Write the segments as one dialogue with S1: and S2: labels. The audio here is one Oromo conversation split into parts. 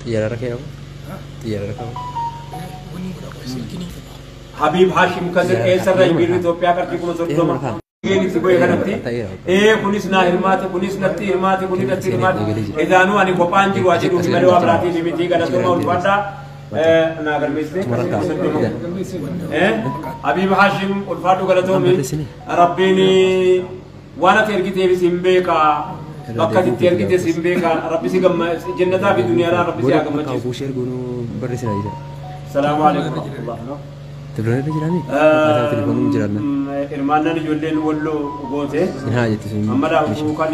S1: Xiyyaara kee qabu? Xiyyaara qabu?
S2: Habiib Hashim Kadir eessarra biirri Itoophiyaa qarshii 30,000. Itti bu'e kanatti kunis naa hirmaate, kunis natti hirmaate, kunis natti hirmaate, idaanuu ani kophaan jiru haa jedhuufi malee waa biraatiin miti. Galatoomaa, ulfaadhaa, naa galmeessite qarshii 30,000. Habiib Hashim, ulfaadhu, galatoomi. Rabbiin waan ati ergiteefis hin beekaa, bakka ati itti ergites hin beekaa. Rabbi si gamma jannataa fi duniyaadhaan Rabbi si haa gammachiisu.
S1: Buushee erguun barreessina jira.
S2: Salaamu alaikum warahmatullah.
S1: Telefoon irra jiraami? Telefoon jiraanna.
S2: Hirmaannaan ijoolleen Walloo goote
S1: Hin haa jettu sun.
S2: Amma daakuu kan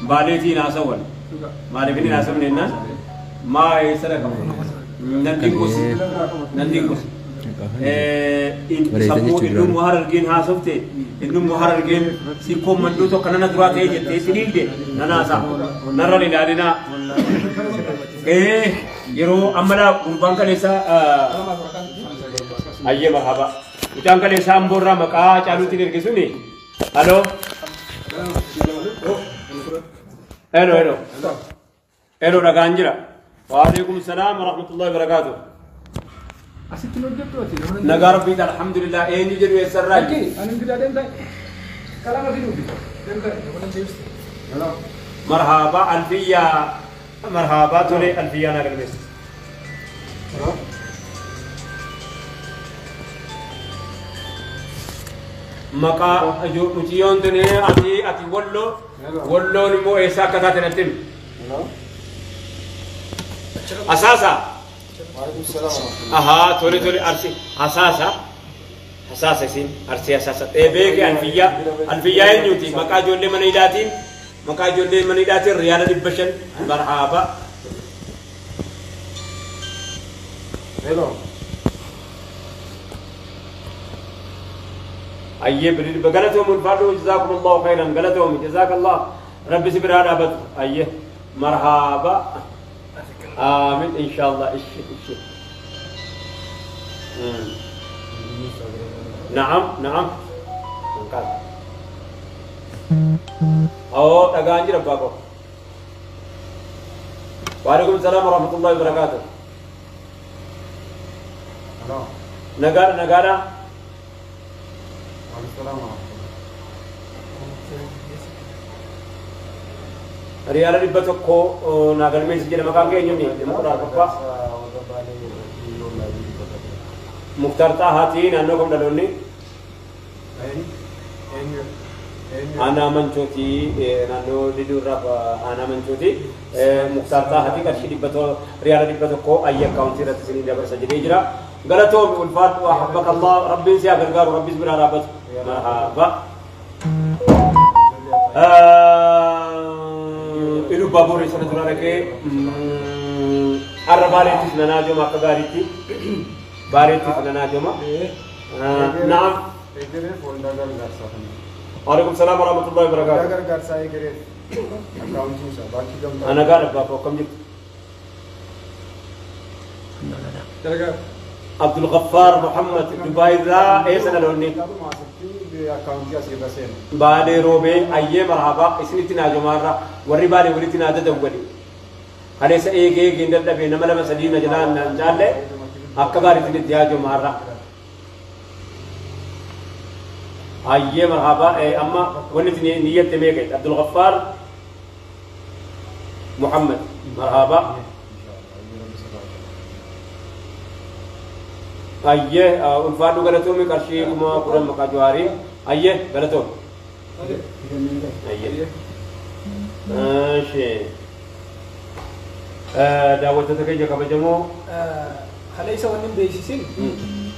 S2: Baaleetiin haasawan. Maaliif inni haasawne jennaan, maa eessa dhaqa, nan dinqus, nan dinqus. Sammuu innummoo Harargeen haasofte, innummoo Harargeen sikkoo mandoo tokko nana duraa ta'e jettee si dhiigde nan haasaa narra ilaalinaa. Yeroo amma laa gurbaan kaleessa, ayyee marhaba, mucaan kaleessa Amboorraa maqaa Caaluutiin erge suni. Haloo, hello, hello, hello, dhagaan jira. Waalaikum salaam warahmatullahi wabarakaatuh.
S3: Asitti nu hojjettu ati.
S2: Nagaa Rabbiidha, alhamdulillah. Eenyu jedhu, eessarraa?
S3: Ani gidaa deemtaa. Kalama fiduufi. Deemtaa.
S2: Marhaba, Alfiyyaa, marhaba. Tole, Alfiyyaa naa galmeessa. Maqaa mucayyoon tuni, ati Walloo, Walloon immoo eessa akka taate natti himi. Asaasa. Ahaa, tole tole, Arsi Asaasa. Asaasa, isin Arsii Asaasa. Beeke. Alfiyyaa, Alfiyyaa eenyuti? Maqaa ijoollee mana hidhaatiin, maqaa ijoollee mana hidhaatiin riyaala 500. Marhaba.
S3: Hello.
S2: Ayyee, biri dhibba, galatoom, ulfaadhu, jazaakum Allahu khayran, galatoom, jazaakallah, Rabbi si biraa dhaabatu. Ayyee, marhaba, aamin, inshallah. Ishi ishi. Na'am, na'am. Oo, dhagaan jira abbaa koo. Waalaikum salaam warahmatullahi wabarakatuh.
S3: Hello.
S2: Nagaadha, nagaadha.
S3: Waalaikum salaam warahmatullahi.
S2: Riyaala 100 naa galmeessi jedha. Maqaan kee eenyuuni? Dhimma 14ffaa. Muktaar Xaahaatii. Naannoo kam dhaloonni? Aanaa Manchootii, naannoo Diduu irraa aanaa Manchooti. Muktaar Xaahaatii, qarshii riyaala 100 ayya akkaawuntii irratti isinii dabarsa jedhee jira. Galatoomi, ulfaadhu, ahabbaka Allah, Rabbiin si haa gargaaru, Rabbis biraa dhaabbatu. Marhaba. Ilu Baaburee sana dura dhaqee har'a Baaleettis nanaa joma, akka gaariitti Baaleettis nanaa joma. Naam.
S3: Egereef waldaa gargaarsaa kan.
S2: Waalaikum salaam warahmatullahi
S3: Waldaa
S2: wabarakatuh.
S3: gargaarsaa egereef akkaawuntiin isaa baankii Gamtaa.
S2: Ana gaadha abbaa koo, akkam jirtu?
S3: Dalagaa.
S2: Abdul Ghaffar Muhammad Dubaay irraa, eessa dhaloonni?
S3: Asitti akkaawuntii asirra seenu.
S2: Baalee Roobee. Ayyee, marhaba, isinitti naa jomaarra warri Baalee walitti naa dadawwali. Kaleessa eegee eegeen dadhabee, nama lama sadii na jalaan naan caalle, akka gaariitti itti yaa jomaarra. Ayyee, marhaba, amma wanni itti niyyatte meeqa? Abdul Ghaffar Muhammad, marhaba. Ayyee, ulfaadhu, galatoomi, qarshii 10,000 maqaa Jawaarii. Ayyee, galatoomi. Ayyee. Ishee. Daawwattoota keenya kabajamoo.
S4: Kaleessa wanni hin beeksisin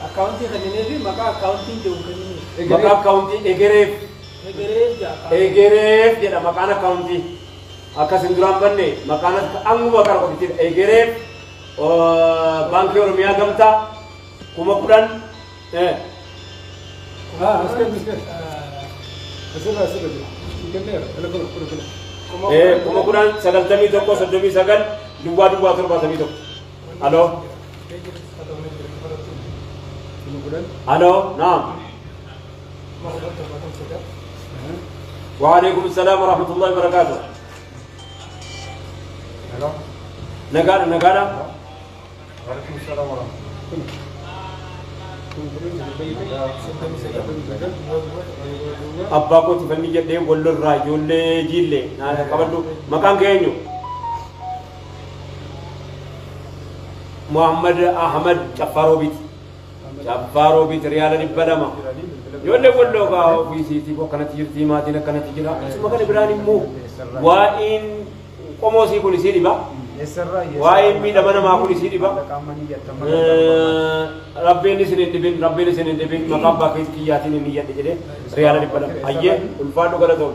S4: akkaawuntii kenninee fi maqaa akkaawuntiin jiru kenninee.
S2: Maqaa akkaawuntii Egereef.
S4: Egereef jedha.
S2: Egereef jedha maqaan akkaawuntii. Akkasin duraan banne maqaan anguma kana qofittidha. Egereef, Baankii Oromiyaa Gamtaa, 10,000.
S3: As kennu, as kennu. Asirra, asirra jira. Kenneera. Dhala kun kun kun.
S2: 10,000 91 39 duwwaa duwwaa 71. Aloo.
S3: 10,000.
S2: Aloo, naam. وعليكم السلام ورحمة الله وبركاته.
S3: Hello.
S2: Nagaadha nagaadha. Abbaa kooti fanni jedhee wallorraa ijoollee jiillee qabadhu maqaan kee eenyu? Muhammad Ahmad Caffaaroobiiti. Caffaaroobiiti riyaala 200. Ijoollee walloo gaa ofiisiitiif akkanatti jirti maatiin akkanatti jira. Isuma kana biraan immoo waa'een qomoosii kun isii dhiba. Waa'een miidhama namaa kun isii dhiba. Rabbiin isin hin dhibin rabbiin isin hin dhibin maqaa abbaa kiyyaatiin hin iyyadhe jedhee riyaala 200. Hayyee ulfaadhu galatoom.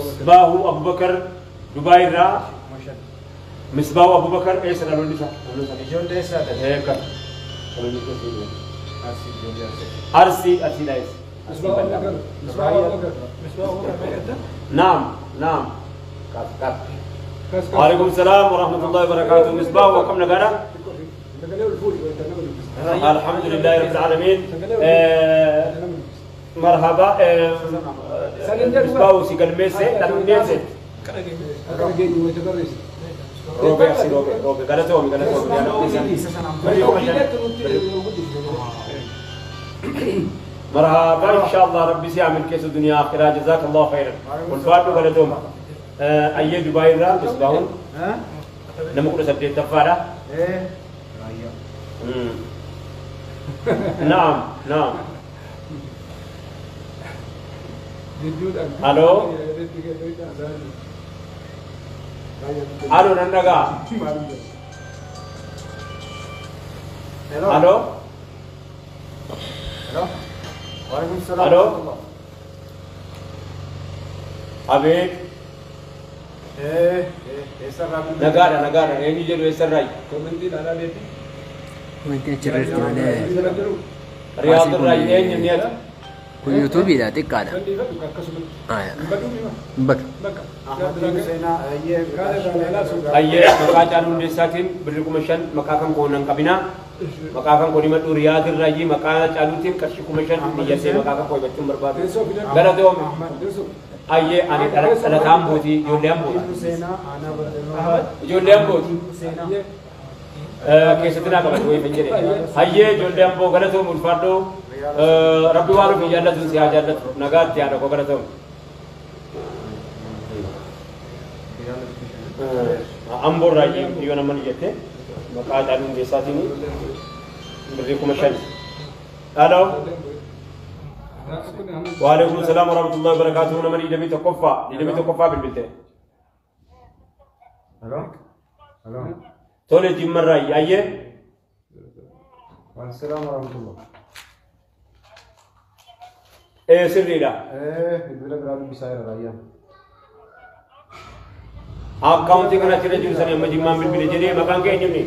S2: Misbaahu Abubakar Dubaay irraa Misbaahu Abubakar eessa dhaloonni isaa?
S5: Ijoollee eessaa dha?
S2: Eeka. Arsii Arsiidha eessa? نعم نعم وعليكم السلام ورحمة الله وبركاته. مصباح وكم نقرأ؟ الحمد لله رب العالمين. مرحبا مصباح سيقل ميسي لكن روبي روبي روبي غلطومي غلطومي. مرحبا ان شاء الله ربي سيعمل كيس الدنيا اخره جزاك الله خيرا. والفاتو غلطوم اي دبي را مصباحون نما كل سبت تفارا. نعم نعم. الو الو نندغا. الو الو አቤት nagaadha nagaadha eenyu jedhu eessarraayi?
S1: Komentiin achirra jirti malee.
S2: Riyaad irraayi eenyu ni ati?
S1: Kun yuutuubiidha xiqqaadha. Hin badu.
S2: Ayyee maqaa Caaluu Hundeessaatiin birri 5000 maqaa kan koo nan qabinaa. Maqaa kan koo himadhu Riyaad irraayi maqaa Caaluutiin qarshii 5000 biyyasee maqaa kan koo himachuun barbaadu. Galatoome. Ayyee ani dhalataa Ambooti ijoollee Ambooti. Ijoollee Ambooti. Keessatti naa qabatu wayii jedhe. Hayyee ijoollee Amboo galatoome ulfaadhoo. Rabbi waan ofii jaallatu si haa jaallatu. Nagaatti haadha koo galatoome. Amboo irraa yoo namni jette maqaa Caaluu Hundeessaatiin birri 5000. Aloo. وعليكم السلام ورحمة الله وبركاته. نمر إدمي تقفى إدمي تقفى بالبلتة.
S5: ألو ألو.
S2: تولي جيم الرأي أيه.
S5: وعليكم السلام ورحمة الله.
S2: إيه سري لا.
S5: إيه البلد رابي بيساير رأيا.
S2: آپ کاؤنٹی کرنا چاہیے جو سر مجھے مام بالبلتة جري مکان کے انجنی.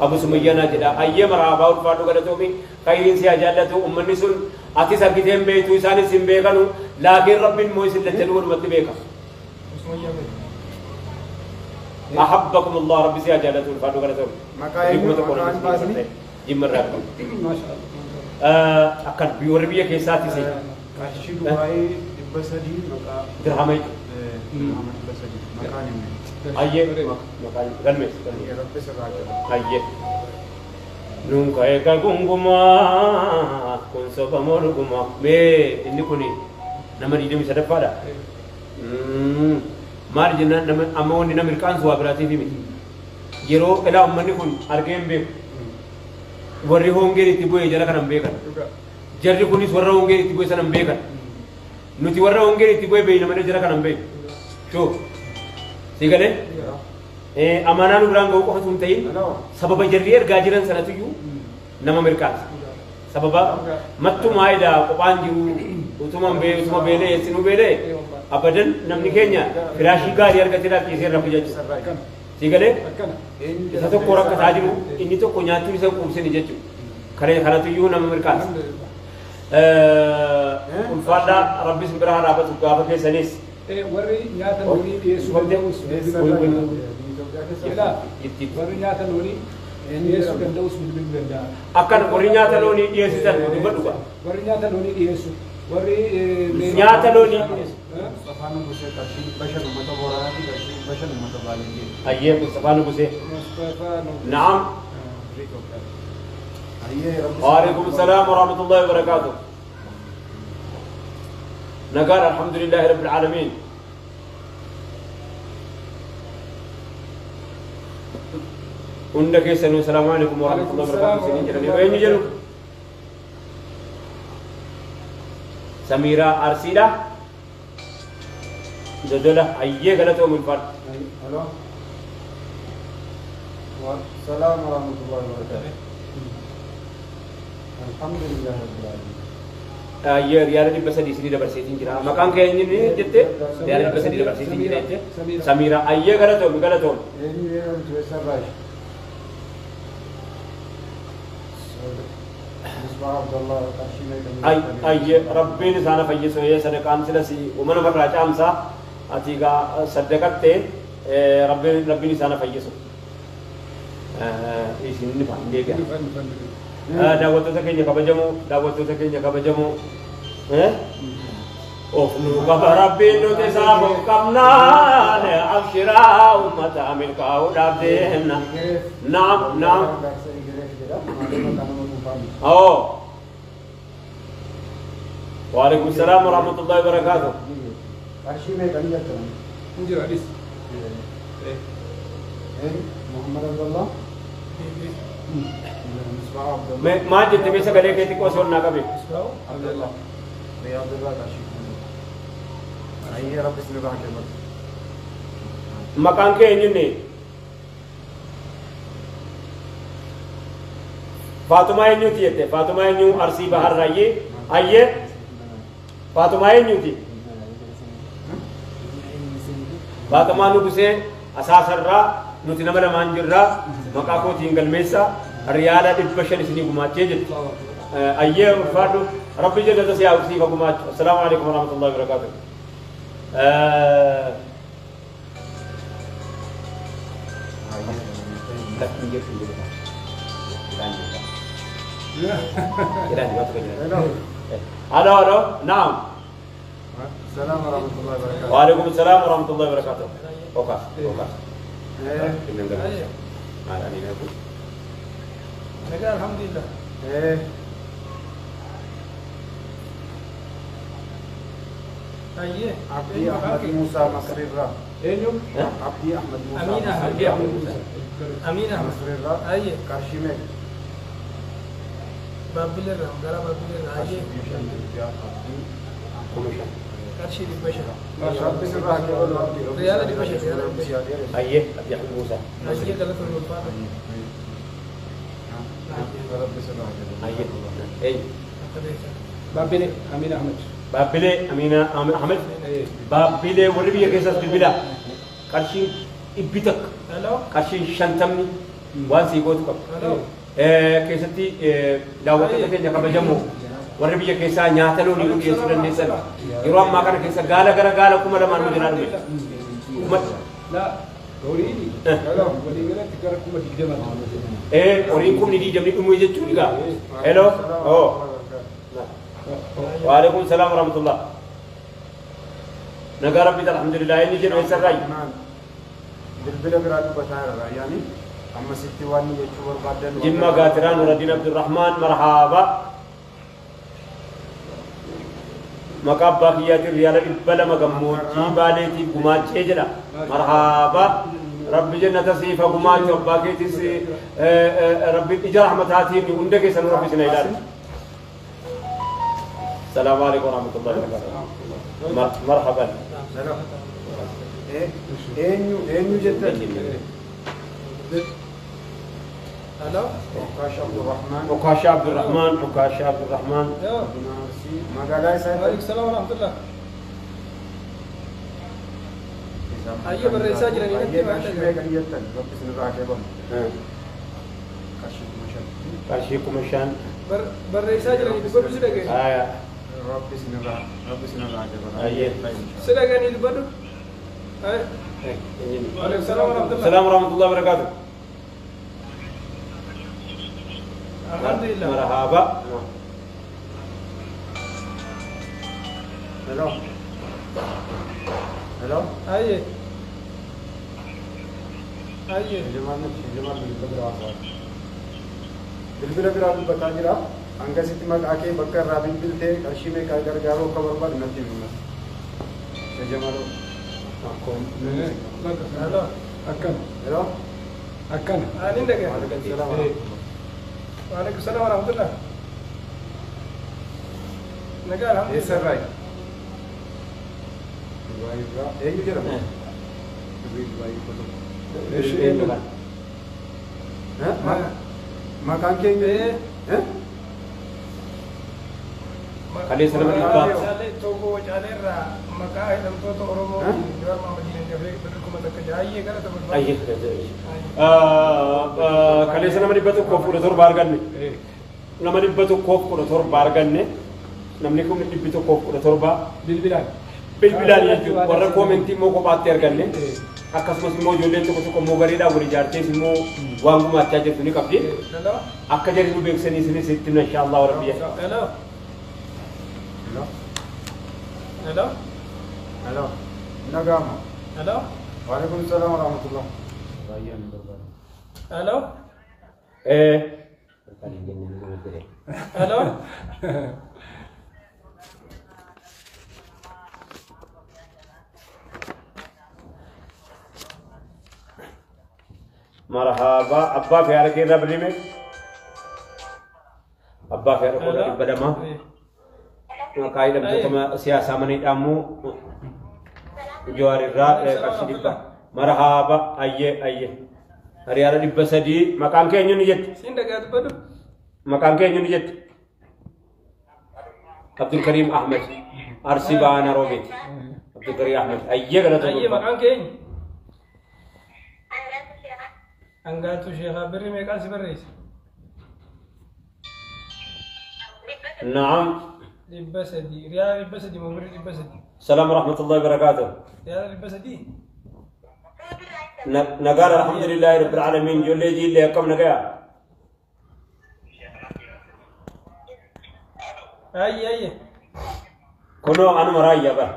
S2: Abu Sumayyaa naa jedha. Ayyee marhaabaa ulfaadhu galatoomi. Khayriin si haa jaallatu. Uummanni sun atis argitee hin beektu isaanis hin beekanu. Laakiin Rabbiin immoo isin lachanuu walumatti beeka. Ahabbakum Allah Rabbi si haa jaallatu ulfaadhu galatoomi.
S5: Maqaa
S2: Jimma irraa qabu. Akkan warri biyya keessaatis.
S5: Qarshii Dubaayii 300 maqaa.
S2: Dirhama jechuudha.
S5: Dirhama 300 maqaan hin
S2: Ayyee maqaan galmees. Ayyee. Nuun ka'ee ka gungumaa kun soba morgumaa mee inni kun nama 23ffaadha. Maal jennaan nama amma wanni nama hirqaansu waa biraatiif miti. Yeroo ilaa uummanni kun argee hin beeku. Warri hongeen itti bu'e jara kana hin beekan. Jarri kunis warra hongeen itti bu'e sana hin beekan. Nuti warra hongeen itti bu'e beeyna malee jara kana hin beeku. Shoo. Sigalee amaanaa nu biraan ga'uu qofatu hin ta'in sababa jarri ergaa jiran sanatiyyuu nama mirkaansa. Sababa mattumaa edaa qophaan jiru utuma utuma beelee eessinuu beelee abadan namni keenya firaashii gaarii argatee laaffiisee irra jechuudha. Sigalee isa tokko rakkataa jiru inni tokko nyaachuun isa quubsini jechuudha. Kanatiyyuu nama mirkaansa. Ulfaadhaa Rabbis bira haa dhaabatu gaafa keessanis.
S3: Warri nyaata loonii dhiyeessuu danda'us warri nyaata loonii dhiyeessuu danda'us bilbiluu danda'a.
S2: Akkan warri nyaata loonii dhiyeessitan dubbadhu.
S3: Warri nyaata loonii dhiyeessu. Warri
S2: Nyaata loonii.
S5: Mustafaa Nugusee qarshii 500 uummata Booranaati qarshii 500 uummata Baaleetii.
S2: Ayyee Mustafaa Nugusee.
S3: Mustafaa Nugusee.
S2: Naam.
S5: Ayyee Rabbi.
S2: وعليكم السلام ورحمة الله وبركاته. نقال الحمد لله رب العالمين. hunda keessanuu السلام عليكم ورحمة الله وبركاته isiniin jedhanii eenyu jedhu Samiiraa Arsiidha Dodola ayyee galatoomu ulfaadhu.
S5: Hello. السلام ورحمة الله وبركاته. الحمد لله رب العالمين.
S2: Ayyee riyaala 300 isinii dabarseetiin jira. Maqaan kee eenyu jette? Riyaala 300 dabarseetiin jira jette. Samiiraa ayyee galatoomu galatoomu.
S5: Eenyu jedhamtu eessarraa ishee? Misbaa Abdallah qarshii meeqa?
S2: Ayyee rabbiin isaana fayyisu ee sadaqaan silas uumama namarraa caamsaa ati egaa saddaqatte rabbiin isaana fayyisu. Isin ni faan deebi'a. Daawwattoota keenya kabajamoo daawwattoota keenya kabajamoo of nu qaba rabbiin nuti isaaf of qabnaan abshiraa uummata milkaa'uudhaaf deemna. Naam naam. Oo. وعليكم السلام ورحمة الله وبركاته.
S5: Qarshii meeqa ni jettan?
S3: Hin jiru adis.
S5: Muhammad Abdallah. Misbaa Abdallah.
S2: Maal jette mee sagalee kee xiqqoo osoo naa qabe?
S5: Abdallah. Riyaad irraa qarshii 1000. Ayyee Rabbi isin irraa haa kennu.
S2: Maqaan kee eenyunni? Faatumaa eenyuti jette? Faatumaa eenyu Arsii Baharraayyee? Ayyee Faatumaa eenyuti? Faatumaa Nugusee Asaasarraa nuti nama lamaan jirraa maqaa kootiin galmeessa riyaala 500 isinii gumaachee jirti. Ayyee ulfaadhu Rabbi jannata si haa siif gumaachu. السلام عليكم ورحمة الله وبركاته. الو الو نعم.
S5: السلام ورحمة الله وبركاته.
S2: وعليكم السلام ورحمة الله وبركاته. اوكا اوكا.
S4: Nagaa alhamdulillah. Ayyee.
S5: Abdii Ahmad Musa Masrirraa.
S3: Eenyu?
S5: Abdii Ahmad Musa.
S4: Amiin Ahmad.
S2: Abdii Ahmad Musa.
S4: Amiin Ahmad.
S5: Masrirraa.
S4: Ayyee.
S5: Qarshii meeqa?
S4: Baabbileerraa magaalaa Baabbileerraa. Ayyee. Qarshii 500.
S5: Rabbi sirraa haa kennu Abdii.
S4: Riyaala 500 riyaala 500.
S2: Ayyee Abdii Ahmad Musa.
S4: Ayyee galatoon ulfaadha.
S5: Rabbi sirraa haa kennu.
S2: Ayyee. Eenyu?
S4: Akka beekan.
S3: Baabbilee Amiin Ahmad.
S2: Baabbilee Amiina Ahmed. Baabbilee warri biyya keessaas bilbila. Qarshiin 100
S4: Hello.
S2: qarshiin 50 waan sii gootu qaba.
S4: Hello.
S2: Keessatti daawwattoota keenya kabajamoo warri biyya keessaa nyaata loonii nu dhiyeessuu dandeessan yeroo ammaa kana keessa gaala gara gaala 2000 nu jalaa dhume.
S3: La horiin walii galatti gara 20,000.
S2: Horiin 20,000 dhumuu jechuun egaa. Hello. Oh. وعليكم السلام ورحمة الله. Nagaa Rabbi alhamdulillah inni jedhu eessarraayi?
S5: Bilbila biraa dubbataa jira raayyaani. Amma sitti waan jechuu barbaaddan.
S2: Jimma Gaatiraa Nuraddiin Abdurrahmaan marhaaba. Maqaa abbaa kiyyaatiin riyaala 200 gammoojjii Baaleetiif gumaachee jedha. Marhaaba. Rabbi jannata siif haa gumaachu abbaa keetis Rabbi ija rahmataatiin hunda keessanuu Rabbi isin haa ilaalu. السلام عليكم ورحمة الله وبركاته. مرحبا.
S5: Eenyu eenyu jettan?
S4: Hello.
S5: Ukkaasha Abdurrahmaan.
S2: عكاشة عبد الرحمن عكاشة عبد الرحمن.
S4: Yoo.
S5: Magaalaa isaa
S4: Waalaikum salaam warahmatullah. Ayyee barreessaa jiranii natti
S5: Ayyee
S4: himaa
S5: qarshii
S4: dhagaa.
S5: meeqa jettan? Rabbi isin irraa haa kennu. Qarshii 5,000.
S2: Qarshii 5,000.
S4: Barreessaa jiranii dubbadhu si dhagaye.
S2: آية
S5: Rabbi isin irraa Rabbi isin irraa haa kennu.
S2: Ayyee.
S4: Si dhaganii dubbadhu. Waalaikum salaam warahmatullah.
S2: السلام ورحمة الله وبركاته.
S4: Alhamdulillah.
S2: مرحبا.
S5: Hello. Hello.
S4: Ayyee. Ayyee.
S5: Jamaan jamaan bilbila biraa haasaa. Bilbila biraa dubbataa jira. Hangasitti maqaa kee bakka irraa bilbiltee qarshii meeqaa gargaaruu akka barbaadu natti himi. Jamaloo. Akkoon.
S4: Hello.
S3: Akkana.
S5: Hello.
S3: Akkana.
S4: Ani dhagaya.
S5: Waalaikum salaam.
S4: Waalaikum salaam warahmatullah. Nagaa alhamdulillah.
S5: Eessarraa? Dubaay irraa. Eenyu jedhama? Dubaay qotu.
S3: Eenyu?
S5: Maqaan kee eenyu?
S2: Kaleessa nama dhibbaa.
S4: Tokko Wacaaleerraa maqaa hidhamtoota Oromoo Jawaar Mahaammadiin dafee birrii 1000 jaayyee gara taphatudha.
S2: Kaleessa nama 117 arganne. Nama 117 arganne. Namni kun 117
S3: Bilbilaan.
S2: Bilbilaan jechuudha. Warra koomentii immoo kophaatti arganne. Akkasumas immoo ijoolleen tokko tokko immoo gareedhaan wal ijaartees immoo waan gumaachaa jirtu ni qabdi. Akka jarri nu beeksisanii isinis itti himna inshaallah rabbi.
S4: Hello.
S5: Hello.
S4: Hello.
S5: Hello. Nagama.
S4: Hello.
S5: Waalaikum salaam warahmatullah. Baay'ee ni barbaada.
S4: Hello. Hello.
S2: Marhaba abbaa fi haadha kee irraa birrii meeqa? Abbaa fi haadha koo irraa 200. Maqaa hidhamtoota siyaasaa mana hidhaamuu Jawaar irraa qarshii 100. Marhaba ayyee ayyee. Hariyaara 300 maqaan kee eenyu ni jette?
S4: Siin dhagaa dubbadhu.
S2: Maqaan kee eenyu ni jette? Abdulkariim Ahmed. Arsii Ba'aa Roobeeti. Abdulkariim Ahmed. Ayyee galata.
S4: Ayyee maqaan kee eenyu? Hangaatu Sheekhaa birrii meeqaan si barreesse?
S2: Naam.
S4: 300. Riyaala 300 moo birrii 300?
S2: Salaam warahmatullahi wabarakaatuh.
S4: Riyaala 300?
S2: Nagaan alhamdulillahi rabbil aalamiin ijoollee jiillee akkam nagayaa?
S4: Ayyee ayyee.
S2: Kunoo anuma raayyaa bara.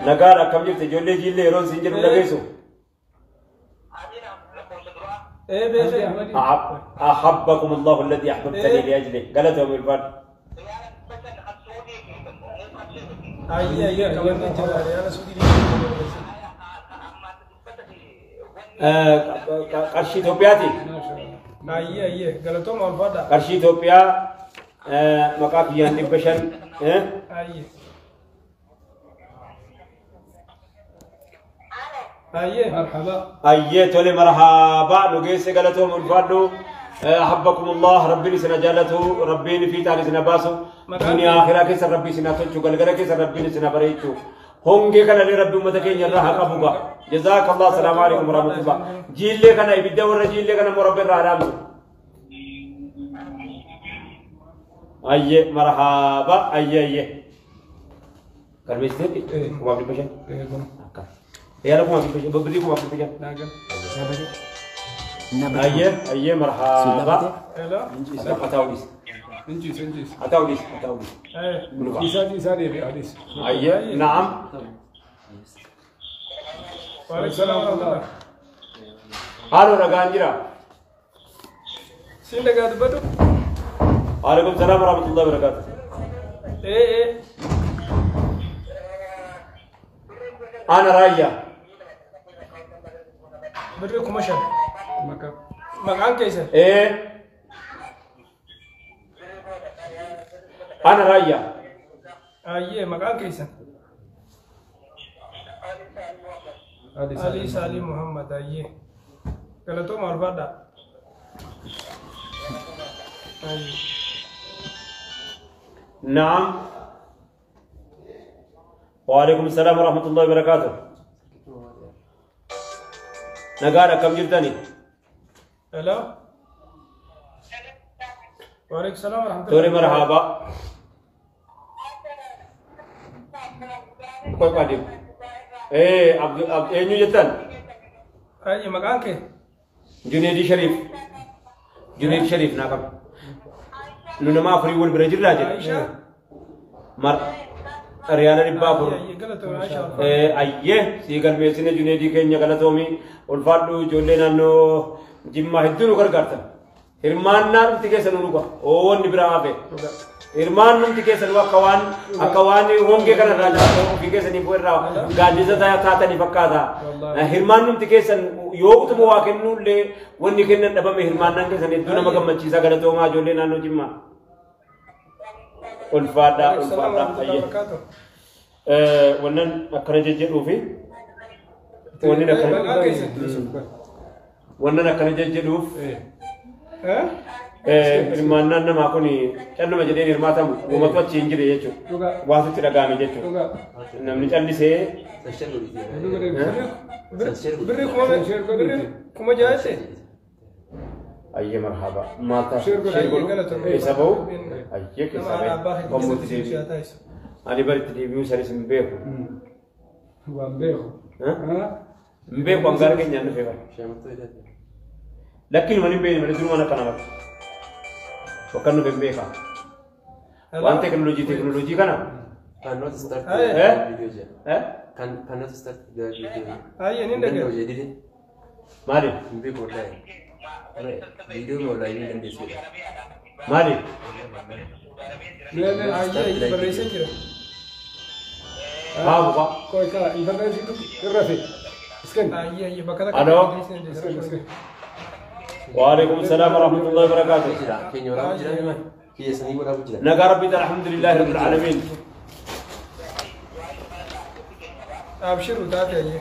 S2: Nagaan akkam jirti ijoollee jiillee yeroon siin jedhu dhageessu? أحبكم الله الذي أحببتني لأجله قالتهم الفرد. قرشي إثيوبياتي. قرشي إثيوبيا مقافيا نبشن.
S3: مرحبا.
S2: أيه تولي مرحبا نجيس قالتهم الفادو أحبكم الله ربي سنا جالته ربي في تاري سنا باسو دنيا آخرة كيس ربي سنا تنشو قلقلة كيس ربي سنا بريتشو هونجي كان لي ربي متكين يرها كابوكا جزاك الله السلام عليكم ورحمة الله جيل لي كان يبدأ ورا جيل لي كان مربي رهرام أيه مرحبا أيه أيه كرمستي وابلي بشان يا لكم أبي ببريكم أبي بيجا. أيه أيه مرحبا. أتاوليس.
S3: إنجيس إنجيس.
S2: أتاوليس أتاوليس.
S3: إيسا إيسا لي أديس.
S2: أيه نعم.
S3: وعليكم السلام ورحمة الله.
S2: هالو رجانجرا.
S4: سين لقى بدو.
S2: وعليكم السلام ورحمة الله وبركاته.
S4: إيه إيه.
S2: أنا رايا.
S4: Birrii 5000. Maqaan keessan?
S2: Ana raayyaa.
S4: Ayyee maqaan keessan? Ali Saalii Muhammad ayyee. Galatooma ulfaadhaa.
S2: Naam. وعليكم السلام ورحمة الله وبركاته. نقارة كم جبتني؟
S4: هلا. وعليكم السلام ورحمة الله.
S2: توري مرحبا. كوي قادم. إيه عبد عبد إيه نيو جتن؟
S4: أي مكان كي؟
S2: جنيدي شريف. جنيد شريف ناقم. نونما فريول برجل راجل.
S4: عائشة.
S2: Riyaala 400. Ayyee sii galmeessine Juneedii keenya galatoomii ulfaadhu. Ijoollee naannoo Jimmaa hedduu nu gargaartan. Hirmaannaa dhumti keessa nu dhuga. Wanni biraa hafe. Hirmaannumti keessa nu akka waan hongee kanarraa ofii keessaniif irraa gaaddisa taatanii fakkaata. Hirmaannumti keessan yoo utuma waa kennuullee wanni kennan dhabame, hirmaannaan keessan hedduu nama gammachiisa. Galatoomaa, ijoollee naannoo Jimmaa. Ulfaadhaa, ulfaadhaa, ayyee. Wannan akkana jejjedhuufi wannan akkana jejjedhuuf hirmaannaan namaa kun calluma jedheen hirmaatamu uumatu achi hin jire jechuudha. Waatu itti dhaga'ame jechuudha. Namni callisee
S4: Birri 6,000 jette?
S2: Ayyee, marhaba. Maal taasisu? Keessa bahu? Ayyee, keessa bahu. Qommotti deebi'u. Ani baritti deebi'uu sanis hin beeku.
S3: Waan beeku.
S2: Hin beeku, hangaara keenyaan dhufee bara. Lakkiin hin beekne malee durumaan akkana bara. Bakka nuuf hin beekaa. Waan teekinooloojii kana.
S1: Cannot start
S2: Eh?
S1: video je.
S2: Eh?
S1: Cannot start the video.
S4: Ayyee, ni dhaga'a.
S2: Maali?
S1: Hin beeku wallahi. Video wallahi hin dandeessu.
S2: Maali?
S4: Ayyee, barreessee jira.
S2: Haa buqa.
S3: Koi kaa intarneetiitu irra fi. Isken.
S4: Ayyee, bakka takka
S2: Aloo.
S3: Isken, isken.
S2: وعليكم السلام ورحمة الله وبركاته.
S1: Jira keenya waraabu jira. Kiyyessanii waraabu jira.
S2: Nagaa Rabbii, الحمد لله رب العالمين.
S4: Abshiru taate, ayyee.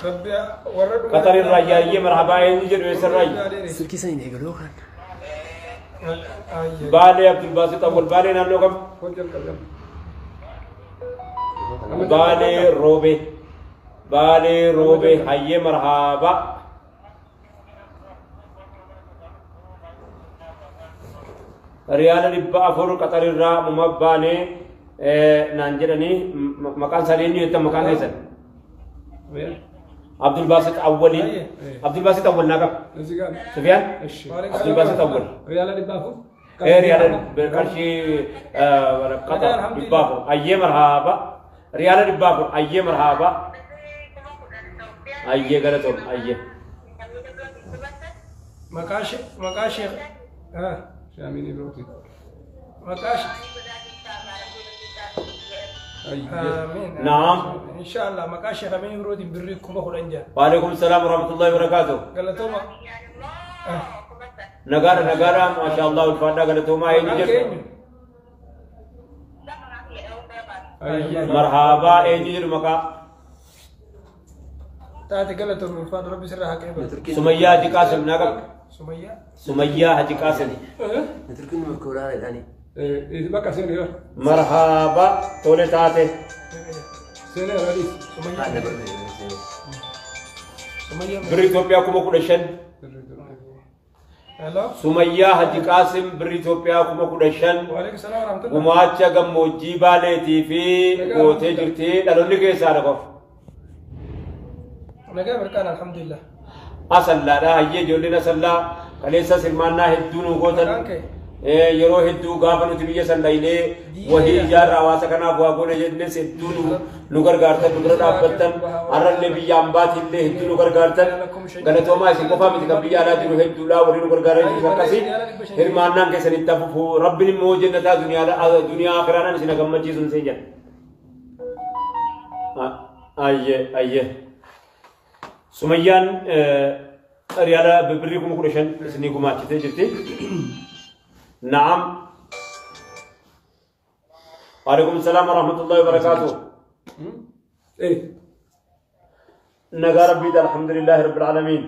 S4: Rabbi warra dhugaa.
S2: Qatar irraa yaayyee marhaba, eenyu jedhu, eessarraa?
S1: Silkii saniin eegaluu kan.
S4: Ayyee.
S2: Baalee, Abdulbaasit Awwal, Baalee naannoo kam?
S3: Koo jalqabdan.
S2: Baalee Roobe. Baalee Roobe, hayyee marhaba. Riyaala 400 Qatar irraa muma baanee naan jedhanii, maqaan isaanii eenyu jettan, maqaan keessan? Abdulbaasit Awwali. Abdulbaasit Awwal naa qaba.
S3: እዚህ ጋር
S2: Sufiyaan?
S3: እሺ።
S2: Abdulbaasit Awwal.
S3: Riyaala 400.
S2: Riyaala qarshii Qatar 400. Ayyee marhaaba. Riyaala 400. Ayyee marhaaba. Ayyee, galatoom. Ayyee.
S4: Maqaa ishee
S3: Shaamiin Ibrooti.
S4: Maqaa ishee.
S3: Ayyee.
S4: Amiin.
S2: Naam.
S4: Inshallah, maqaa ishee Amiin Birootiin birrii 10,000 jira.
S2: وعليكم السلام ورحمة الله وبركاته.
S4: Galatooma.
S2: Nagaadha, nagaadha, maasha Allah, ulfaadhaa, galatoomaa. Eenyu
S4: Maqaan
S2: jedhu?
S4: keenyu.
S3: Ayyee.
S2: Marhaabaa, eenyu jedhu maqaa?
S4: Taate, galatooma, ulfaadha, Rabbi sirraa haa qeebalu.
S2: Sumayyaa Haji Qaasim naa qaba.
S4: Sumayyaa.
S2: Sumayyaa Haji Qaasim.
S1: Neetworkiin bakka olaanaadhaani.
S3: Bakka seeneera.
S2: Marhaabaa, tole taate.
S3: Seeneera dhiis.
S4: Sumayyaa.
S1: Haadha barbaade.
S4: Sumayyaa.
S2: Birri Itoophiyaa 15,000.
S4: Hello.
S2: Sumayyaa Haji Qaasim birri Itoophiyaa 15,000.
S4: Waalaikum salaam warahmatullah.
S2: Gumaacha gammoojjii Baaleetii fi gootee jirti. Dhaloonni keessaa qofa.
S4: Nagaa barqaan, alhamdulillah.
S2: Asallaadha, hayyee, ijoolleen Asallaa kaleessa hirmaannaa hedduu nu gootan.
S4: Maqaan kee?
S2: Yeroo hedduu gaafa nuti biyya sallayilee wahii ijaarra hawaasa kanaaf waa goone jennes hedduu nu gargaartan, nu bira dhaabbattan. Har'allee biyya ambaatiillee hedduu nu gargaartan, galatoomaa. Isin qofaa miti, kan biyya alaa jiru hedduudha warri nu gargaaran jirus. Akkasii hirmaannaan keessanitti hafuuf Rabbiin immoo jannataa duniyaa akiraadhaan isin gammachiisuun isin jedha. Ayyee, ayyee. Sumayyaan riyaala birrii 15,000 isinii gumaachitee jirti. نعم. وعليكم السلام ورحمة الله وبركاته.
S3: Ee.
S2: Nagaa Rabbii, الحمد لله رب العالمين.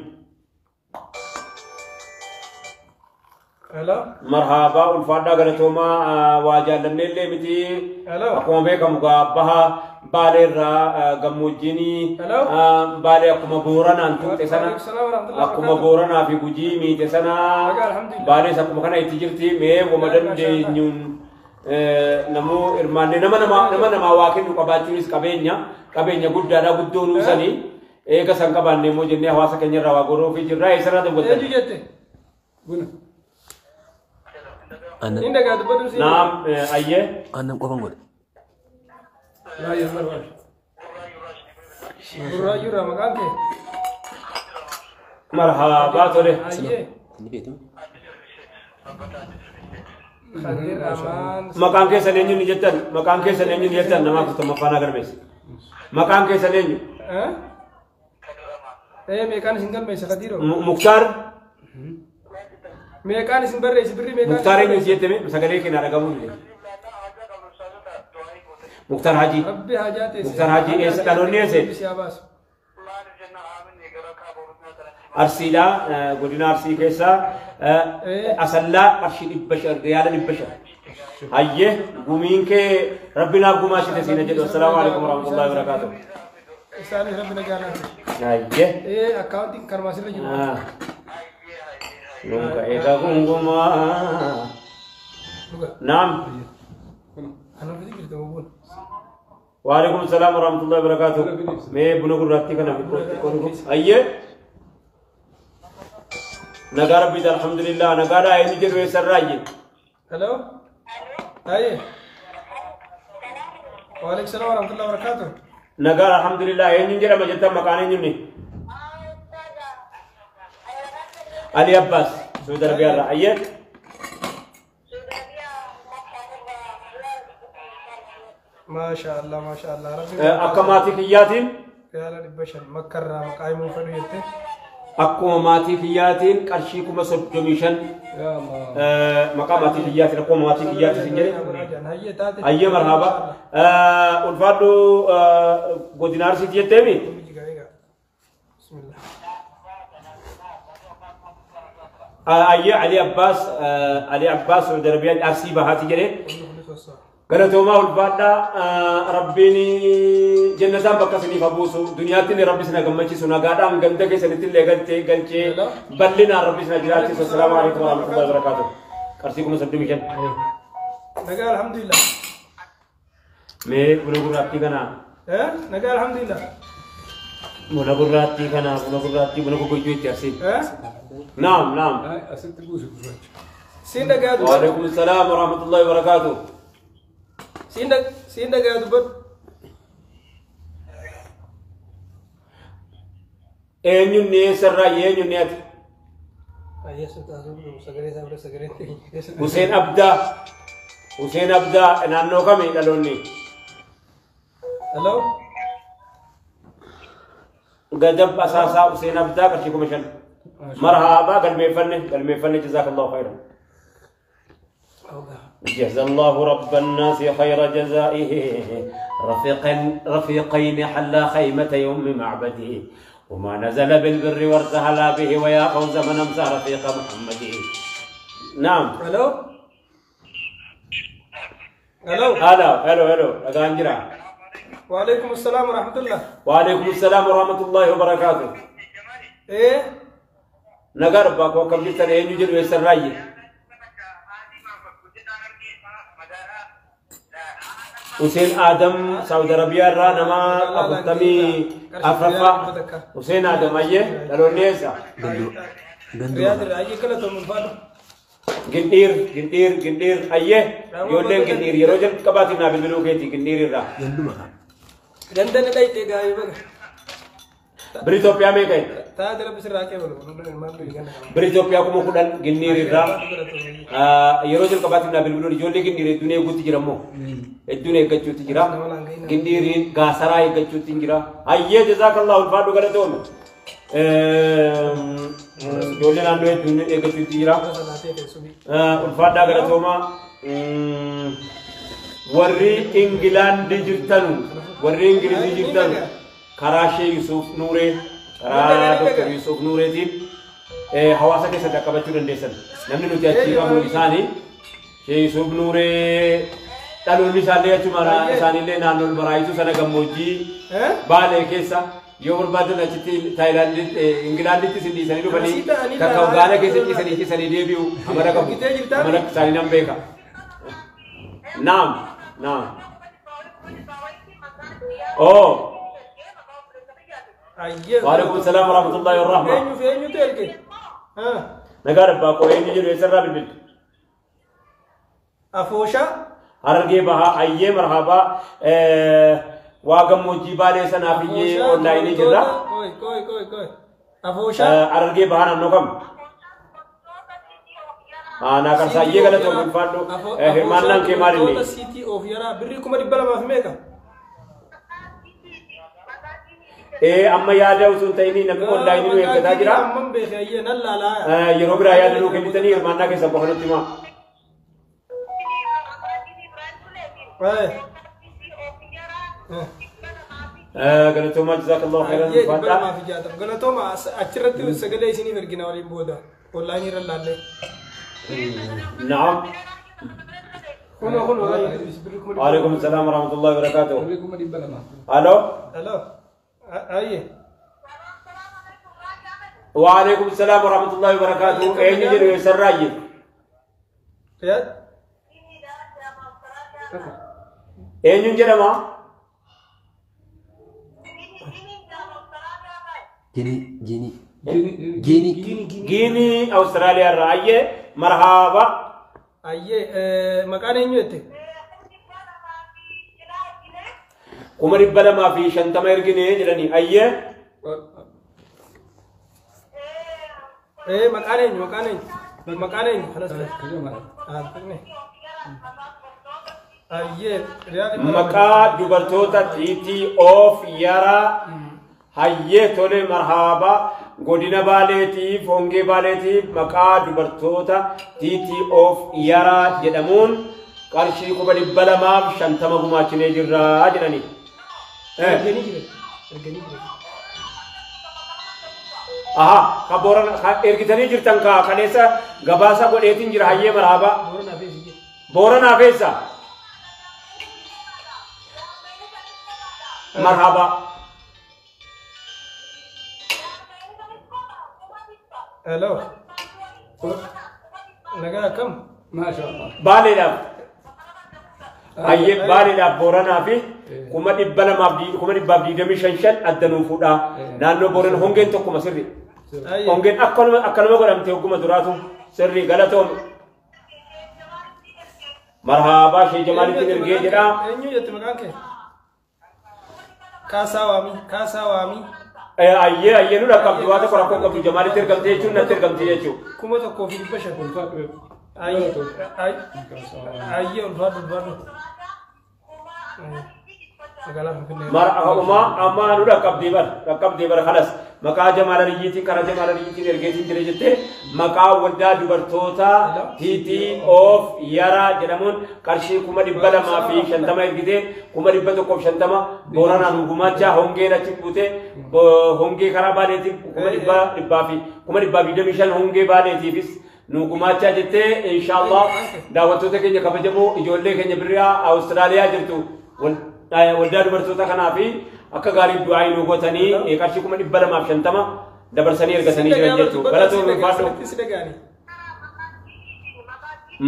S4: Hello.
S2: Marhaabaa, ulfaadhaa, galatoomaa. Waa jaallannee illee miti.
S4: Hello.
S2: Akkuma beekamu baha Baalee irraa gammoojjiin
S4: Hello.
S2: Baalee akkuma Booranaan tuqxe sana,
S4: Waalaikum salaam warahmatullahi
S2: akkuma
S4: wabarakatuh.
S2: Booranaa fi Gujii miite sana,
S4: Nagaa, alhamdulillah.
S2: Baalees akkuma kana itti jirti. Mee wama dandeenyuun namuu hirmaannee nama namaa waa kennu qabaachuunis qabeenya guddaadha, guddoo nuusanii eega san qabaanne immoo jennee hawaasa keenya irraa waa goroo fi jirra. Eessarraa
S4: Eenyu
S2: dawwattan?
S4: jette?
S3: Buna.
S1: Aannan
S4: Inni dhagaa dubbatu si.
S2: Naam, ayyee.
S1: Aannan qofan godhe.
S4: Burraayyuurraa maqaan kee?
S2: Marhaabaa tole.
S4: Hayyee. Kadir Amaan.
S2: Maqaan keessan eenyu ni jettan? Maqaan keessan eenyu ni jettan? Nama 40ffaa naa galmeesse. Maqaan keessan eenyu?
S4: Meeqaan isin galmeesse Kadiroo?
S2: Muktaar.
S4: Meeqaan isin barreesse birrii meeqaan?
S2: Muktaar eenyu si jettame sagalee kee naa dhagahuun illee. Muktaar Haji.
S4: Rabbi hajaa teesse.
S2: Muktaar Haji eessa dhaloonni eesse?
S4: Si haa baasu.
S2: Arsiidha godina Arsii keessaa Asallaa qarshii 500 riyaala 500. Hayyee gumiin kee rabbi naaf gumaashite siina jedhu. Assalaamu alaikum warahmatullahi wabarakaatuh.
S4: Isaanis rabbi nagaa naaf.
S2: Hayyee.
S4: Akkaawuntiin kanuma asirra jiru.
S2: Nunka eega gungumaa. Naam.
S4: Anuuf jirta boboon.
S2: Waalaikum salaam warahmatullahi wabarakatuh. Mee buna gurraattii kana hayyee. Nagaa rabbiiti alhamdulillah nagaadhaa eenyu jedhu eessarraa ayye.
S4: Hello. Hayyee. Waalaikum salaam warahmatullahi wabarakatuh.
S2: Nagaa alhamdulillah eenyu jedhama jettan maqaan eenyunni? Ali Abbas Saudi Arabiyaarraa hayyee.
S4: Maasha Allah maasha Allah rabbi.
S2: Akka maatii kiyyaatiin.
S4: Riyaala 500 makkarraa maqaa himuu fedhu jette.
S2: Akkuma maatii kiyyaatiin qarshii 35,000 maqaa maatii kiyyaatiin akkuma maatii kiyyaatiin sin jedhe. Hayyee marhaaba. Ulfaadhu godina Arsiiti jetteemi? Hayyee Ali Abbaas Ali Abbaas Saudi Arabiyaan Arsii bahaati jedhe. Galatoomaa ulfaadhaa rabbiin jannataan bakka isiniif haa buusu duniyaatti illee rabbi isin haa gammachiisu nagaadhaan ganda keessanitti illee galchee galchee bal'inaan rabbi isin haa jiraachisu. Assalaamu alaikum warahmatullahi wabarakatuh. Qarshii 35,000.
S4: Nagaa alhamdulillah.
S2: Mee buna gurraattii kana.
S4: Nagaa alhamdulillah.
S2: Buna gurraattii kana buna gurraattii buna gogoyyuu itti arsiin. Naam naam.
S3: Asitti buusu gurraacha.
S4: Siin dhagaa dubbadhu.
S2: Waalaikum salaam warahmatullahi wabarakatuh.
S4: Siin dhagaa dubbadhu.
S2: Eenyuun ni eessarraa eenyuun ni ati? Hussein Abdaa. Hussein Abdaa naannoo kami dhaloonni?
S4: Hello.
S2: Gadab Asaasaa Hussein Abdaa qarshii 5,000. Marhaabaa galmeeffanne galmeeffanne jazaakallahu khayran. جزا الله رب الناس خير جزائه رفيقين حلا خيمة يوم معبده وما نزل بالبر وارتهلا به ويا فوز من أمسى رفيق محمد. نعم.
S4: الو الو
S2: هلا هلو هلو أغانجرا.
S4: وعليكم السلام ورحمة الله.
S2: وعليكم السلام ورحمة الله وبركاته.
S4: إيه
S2: نغار باكو كم جبتن إيه نجد ويسر حسين آدم سعودي عربية را نما أبوتمي أفرفا حسين آدم أيه دلونيسا جندير جندير جندير أيه يولين جندير يروجل كباتي نابل بلوكيتي جندير را
S4: لندن لا يتجاهل
S2: بريتوبيا میں گئے بريتوبيا کو مکدن جندير را يروجل كباتي نابل بلو يولين جندير دنيا گوتی جرمو الدنيا گچوتی جرا جندير گاسرا گچوتی جرا أيه جزاك الله الفادو غلطون ijoolleen naannoo hedduun eeggachuutti jira. Ulfaadhaa galatoomaa warri Ingilaandii jirtanu warri Ingilizii jirtanu karaa Shee Yusuf Nuuree karaa Dr. Yusuf Nuureetiin hawaasa keessatti akka qabachuu dandeessan. Namni nuti achii qabnu isaanii Shee Yusuf Nuuree dhaloonni isaallee achuma isaaniillee naannoo baraayituu sana gammoojjii Baalee keessa yoo barbaadan achitti Taayilaanditti Ingilaanditti isin dhiisanii dhufanii takka Ugaana keessa ciisanii ciisanii deebi'u amala qabu. Amala isaanii nan beeka. Naam naam. Oh. Waalaikum salaam wa rahmatullahi wa rahma. Nagaa rabbaa koo eenyu jedhu eessarraa bilbiltu?
S4: Afooshaa.
S2: Harargee bahaa ayyee marhaabaa waa gammoojjii baalee sanaaf iyyee onlaayinii jirra.
S4: Koi koi koi koi. Afooshaa.
S2: Harargee bahaa naannoo kam? Aanaa qarsaa iyyee galatoon ulfaadhu. Hirmaannaan kee maal inni?
S4: City of Yaraa birrii 200,000 meeqa?
S2: Amma yaada utuu hin ta'in namni onlaayinii nu eeggataa jira.
S4: Amman beekee ayyee nan laalaa.
S2: Yeroo biraa yaada nuu kennitanii hirmaannaa keessan qofa nutti himaa. Galatoomaa jazaakallahu khairan ulfaadhaa.
S4: 260. Galatooma achirratti sagalee isiniif ergina waliin booda. Onlaayinii irra laallee.
S2: Naam.
S4: Kunoo kunoo birrii 200,000.
S2: Waalaikum salaam warahmatullahi wabarakatuh.
S3: Birrii 200,000.
S2: Halo.
S4: Hello. Ayyee.
S2: Waalaikum salaam warahmatullahi wabarakatuh. Eenyu jedhu eessarraa ayye?
S4: Yaa.
S2: Eenyuun jedhama?
S1: Gini gini gini
S2: Giinii Awustiraaliyaa irraa ayyee marhaaba.
S4: Ayyee maqaan eenyu jette?
S2: 250,000 ergine jedhanii ayyee.
S4: Maqaan eenyu maqaan eenyu maqaan eenyu kanas ta'e. Ayyee riyaal
S2: Maqaa dubartoota tiitii of yaraa hayyee tole marhaaba godina baaleetiif hongee baaleetiif maqaa dubartoota tiitii of yaraa jedhamuun qarshii 250,000 gumaachinee jirra jedhanii.
S4: Erganii jira. Erganii jira.
S2: Aha, ka boorana ka ergitanii jirtan ka kaleessa gabaasa godheetiin jira hayyee marhaaba.
S4: Booranaa feesi jira.
S2: Booranaa feessa. Marhaba.
S4: Hello. Nagaa akkam?
S3: Maasha Allah.
S2: Baaleedhaaf. Hayyee baaleedhaaf booranaa fi 225,000 adda nuu fuudhaa. Naannoo boorana hongeen tokkuma sirri.
S4: Ayyee.
S2: Hongeen akkanuma godhamte hogguma duraatu sirri galatoome. Marhaabaa shee Jamaalittiin ergee jedhaa.
S4: Eenyu jette maqaan kee? Kaasaa waamii. Kaasaa waamii.
S2: Ayyee ayyee nu dhaqqabdi waa tokko rakkoo qabdu Jamaalitti ergamte jechuun natti ergamte jechuudha.
S4: 1,500.
S3: Ulfaadhu.
S4: Ayyee. Ayyee ulfaadhu ulfaadhu. Magaalaa Finfinnee.
S2: Mar'uma amma nu dhaqqabdee bara kanas maqaa Jamaal Aliyyiitiin karaa Jamaal Aliyyiitiin ergeetiin jira jettee maqaa waldaa dubartoota tiitii of yaraa jedhamuun qarshii 250,000 ergitee 150,000 booranaan gumaachaa hongeen achi buutee hongee karaa baaleetiif 125,000 hongee baaleetiifis nu gumaachaa jettee inshaallah daawwattoota keenya kabajamoo ijoollee keenya birraa Awustiraaliyaa jirtu waldaa dubartoota kanaa fi akka gaarii du'aa nu gootanii qarshii 250,000 dabarsanii ergatanii jiran jechuudha. Galatoon ulfaadhu.
S4: Si dhagaani.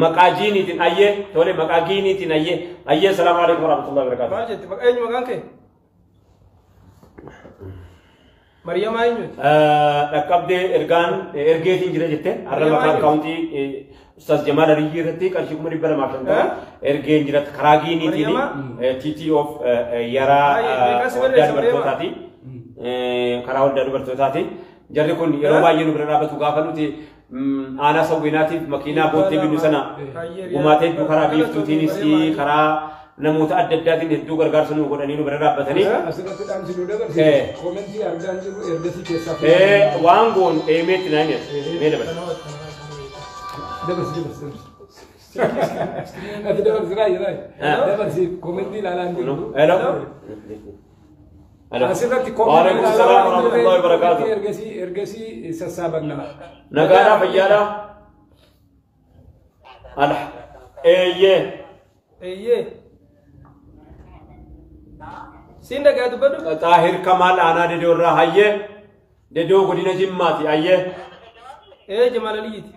S2: Maqaa jiiniitiin ayyee tole maqaa giiniitiin ayyee ayyee salaamu alaikum warahmatullahi wabarakatuh.
S4: Maal jette maqaa eenyu maqaan kee? Mariyamaa eenyuti?
S2: Dhaqqabdee ergaan ergeetiin jira jette har'a maqaa akkaawuntii Ustaaz Jamaal Aliyyii irratti qarshii 250,000 ergeen jira karaa giiniitiin TT of yaraa waldaa dubartootaati. Karaa waldaa dubartootaati. Jarri kun yeroo baay'ee nu bira dhaabbatu gaafa nuti aanaa sawwinaatiif makiinaa boottee binnu sana gumaatee hedduu karaa biiftuutiinis karaa namoota adda addaatiin hedduu gargaarsa nu godhanii nu bira dhaabbatanii.
S3: Asirratti dhaamsi nu dabarsite. Koomentii argaa jiru ergasii keessaa.
S2: Waan goon eemeetti naan mee dabarsi.
S3: Dabarsi dabarsi dabarsi. Ati dabarsi raayyi raayyi. Dabarsi koomentii ilaalaa hin jiru.
S2: Hello.
S3: Asirratti
S2: Waalaikum salaam warahmatullahi wabarakatuh.
S3: Ergasii ergasii sassaabanna.
S2: Nagaadhaa fayyaadhaa. Alh. Eeyyee.
S4: Eeyyee. Siin dhagaa dubbadhu.
S2: Xaahir Kamaal aanaa Dedoo irraa hayyee. Dedoo godina Jimmaati hayyee.
S4: Ee Jamaal Aliyyiiti.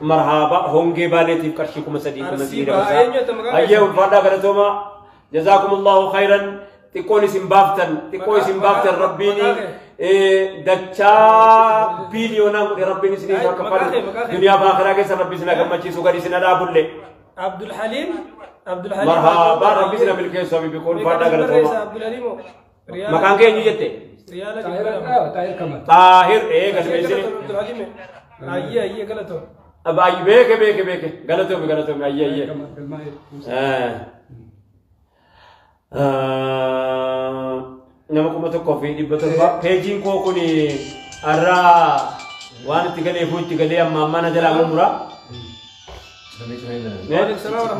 S2: Marhaaba hongee baaleetiif qarshii 3,000
S4: Arsii bahaa eenyu jette maqaan
S2: Hayyee ulfaadhaa galatooma. Jazaakumullahu khairan. Xiqqoon isin baaftan xiqqoo isin baaftan rabbiin Dachaa biiliyoonaan godhe Rabbiin isinii haa kaffalu. Duniyaa fi akhiraa keessa Rabbi isin haa gammachiisu gadi isin haa dhaabullee.
S4: Abdul Halim Abdul Halim.
S2: Marhaabaa Rabbi isin haa milkeessu habibi koo ulfaadhaa galatooma.
S4: Abdul Halim.
S2: Maqaan kee eenyu jette?
S4: Riyaala
S3: Xaahir Kamal.
S2: Xaahir galmeessini.
S4: Abdul Halim. Ayyee ayyee galatoo.
S2: Ayyee beeke beeke beeke galatoomi galatoomi ayyee ayyee. Nama 1700 peejiin koo kun har'aa waan itti galeefuu itti galee amma ammaa na jalaa murmura.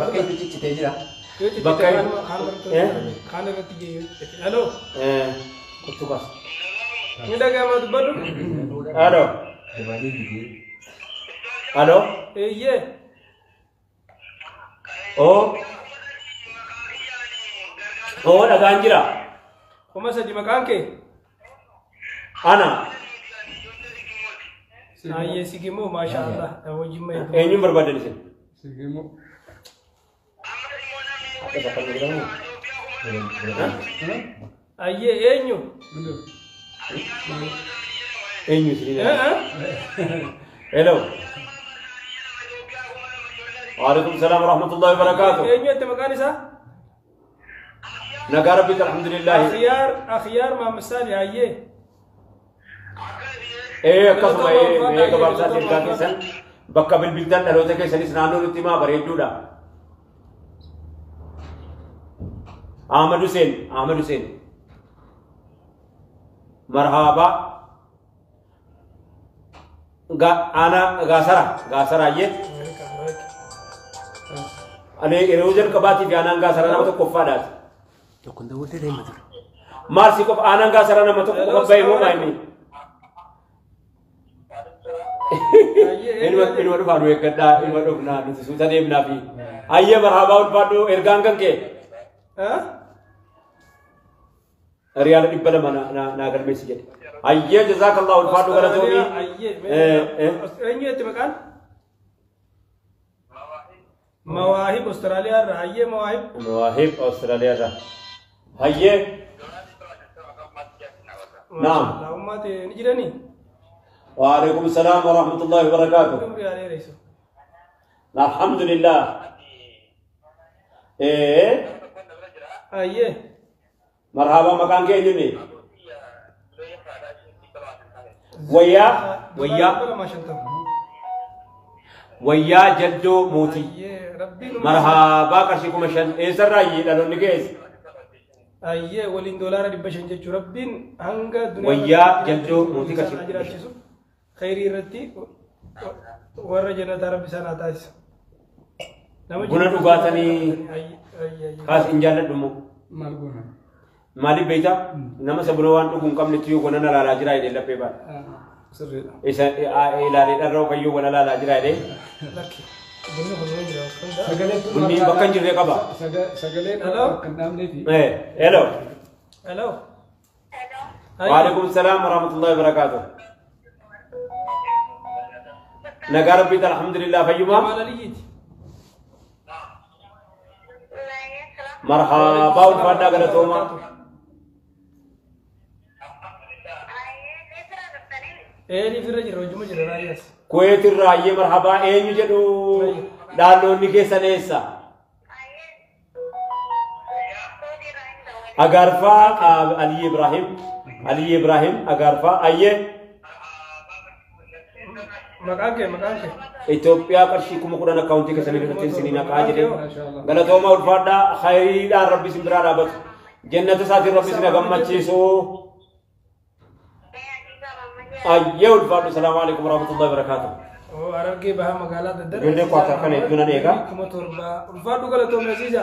S1: Bakka itti ciccitee jira.
S2: Bakka
S4: kaan irratti geeyyu. Aloo.
S2: Kottu kaas.
S4: Ni dhaga'ama dubbadhu.
S2: Aloo. Aloo.
S4: Eeyyee.
S2: Oo. Oo dhagaan jira.
S4: 3000 maqaan kee?
S2: Ana.
S4: Ayyee Sigimoo maasha Allah. Wajjin ma hedduu.
S2: Eenyuun barbaadan isin?
S3: Sigimoo.
S4: Ayyee eenyu?
S2: Eenyu isin? Hello. Waalaikum salaam wa rahmatullahi wa barakatuh.
S4: Eenyu itti maqaan isaa?
S2: Nagaa Rabbitti alhamdulillah.
S4: Akhyaar Akhyaar Maamud Saali ayyee.
S2: Akkasuma gabaabsaa ergaa keessan bakka bilbiltan dhaloota keessanis naannoo nutti himaa bareedduudha. Ahmad Hussein, Ahmad Hussein. Marhaaba. Ana gaasara, gaasara ayyee. Ani yeroo jalqabaatiif aanaan gaasara nama tokkoffaadhaati.
S1: Tokkoon daawwatee deema ture.
S2: Maal si qofa aanaan gaasara nama tokko qofa bahe moo maal inni? Ilma dhufaa nu eeggadhaa, ilma dhufnaa nuti suuta deemnaa fi ayyee marhaabaa ulfaadhu ergaan kan kee. Riyaala 200 naa galmeessi jedhe. Ayyee jazaakallahu ulfaadhu galatoomii.
S4: Eenyu itti maqaan? Mawaahib Austraaliyaa irraa. Ayyee Mawaahib.
S2: Mawaahib Austraaliyaa irraa. Ayyee. Naam.
S4: Ummaate ni jiranii?
S2: وعليكم السلام ورحمة الله وبركاته. الحمد لله. إيه.
S4: أيه.
S2: مرحبا مكان كيني. ويا ويا ويا جدو موتي. مرحبا كرشيكم شن إيه سراي لانو نجيس.
S4: أيه ولين دولار دبشن جچو ربين هنگا دنيا.
S2: ويا جدو موتي كرشيكم.
S4: خيري رتي warra jannataa rabbi isaan haa taasisu.
S2: Buna dhugaatanii kaas hin jaalladhu immoo.
S3: Maal goona?
S2: Maaliif beektaa? Nama isa buna waan dhuguu hin qabnetti yoo gona laalaa jira jedhee laphee baadha.
S3: Sirriidha.
S2: Isa ilaalee dharraa kayyoo gona laalaa jira jedhee.
S4: Bunni kun ni jira.
S2: Bunni bakka hin jirre qaba.
S3: Sagaleen akka hin dhaabneefi.
S2: Hello.
S4: Hello.
S2: Waalaikum salaam wa rahmatullahi wa barakaatuh. Nagaa Rabbiitti alhamdulillah fayyuma. Marhaabaa ulfaadhaa galatooma.
S4: Eeliif irra jira hojuma jira raayyaas.
S2: Kuweet irraa ayyee marhabaa eenyu jedhu dhaalloonni keessan eessa? Agaarfaa Aliyyi Ibrahim Aliyyi Ibrahim Agaarfaa ayyee.
S4: Maqaan kee maqaan kee.
S2: Itoophiyaa qarshii 10,000 akkaawuntii keessanii irratti isinii naqaa jedhee galatooma ulfaadhaa khayriidhaan rabbi isin biraa dhaabatu jannata isaatiin rabbi isin gammachiisu. Ayyee ulfaadhu salaamu alaikum warahmatullahi wabarakaatuh.
S4: Harargee bahaa magaalaa daddara.
S2: Ijoollee kwaataa kana hedduu nan eega.
S4: 7,000 ulfaadhu galatoomna siisa.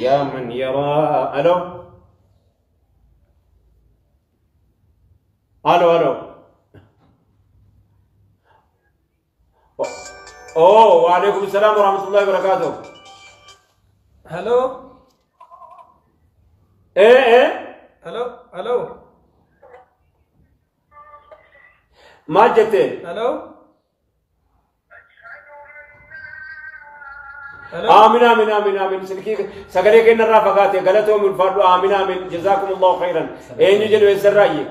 S2: Yaa man yaraa alo. Alo alo. Oh, وعليكم السلام ورحمة الله وبركاته.
S4: Hello.
S2: إيه إيه.
S4: Hello hello.
S2: ما جت.
S4: Hello.
S2: Aamin aamin aamin aamin silkii sagalee kennarraa fagaate galatoomi ulfaadhu aamin aamin jazaakumullahu khayran eenyu jedhu eessarraayye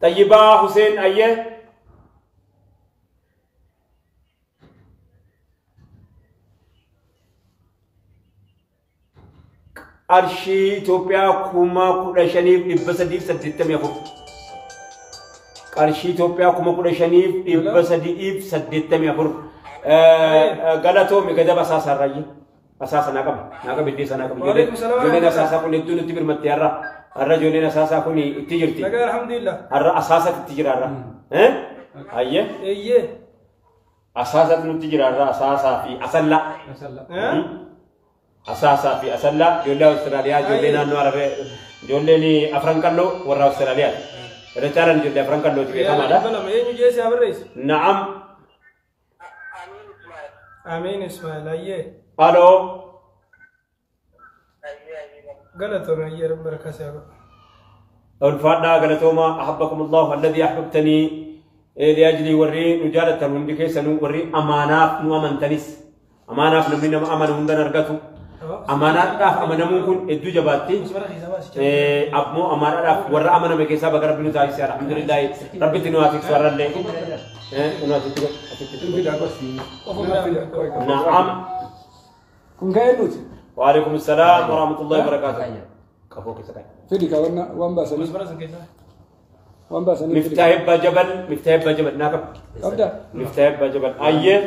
S2: Tayyibaa Hussein ayyee qarshii Itoophiyaa 15,384 qarshii Itoophiyaa 15,384 galatoomi gadaba asaasaarraayye asaasa naa qaba iddoo sanaa qaba ijoolleen asaasaa kun hedduu nutti birmatte har'a har'a ijoolleen asaasaa kun itti jirti har'a asaasatti itti jira har'a ayyee asaasatti nutti jira har'a asaasaa fi asallaa asaasaa fi asallaa ijoollee Awustiraaliyaa ijoollee naannoo Arabee ijoolleen afran qalloo warra Awustiraaliyaati. Irra caalaan ijoollee afran qallooti beekamaadha. Na'am.
S4: Amiin Ismail ayyee.
S2: Aloo.
S4: Galatooma ayyee rabbi barakaa si haa godhu.
S2: Ulfaadhaa galatooma ahabbakum Allahu alladhi ahbabtanii liajli warri nu jaalatan hundi keessanuu warri amaanaaf nu amantanis amaanaaf namni nama amanu hundan argatu. Amaanaadhaaf amanamuun kun hedduu jabaatti. Ammoo amaanaadhaaf warra amaname keessaa bakka rabbi nu taasise alhamdulillahi rabbitti nu haa tiksu har'allee. Na'am.
S3: Kun ka'ee nuti.
S2: Waalaikum salaam wa rahmatullahi wa barakaatuh. Qafoo keessa ka'e.
S3: Fidi ka waan baasanii. Waan baasanii.
S2: Miftaahi Abbaa Jabal Miftaahi Abbaa Jabal naa qaba.
S3: Qabda.
S2: Miftaahi Abbaa Jabal ayyee.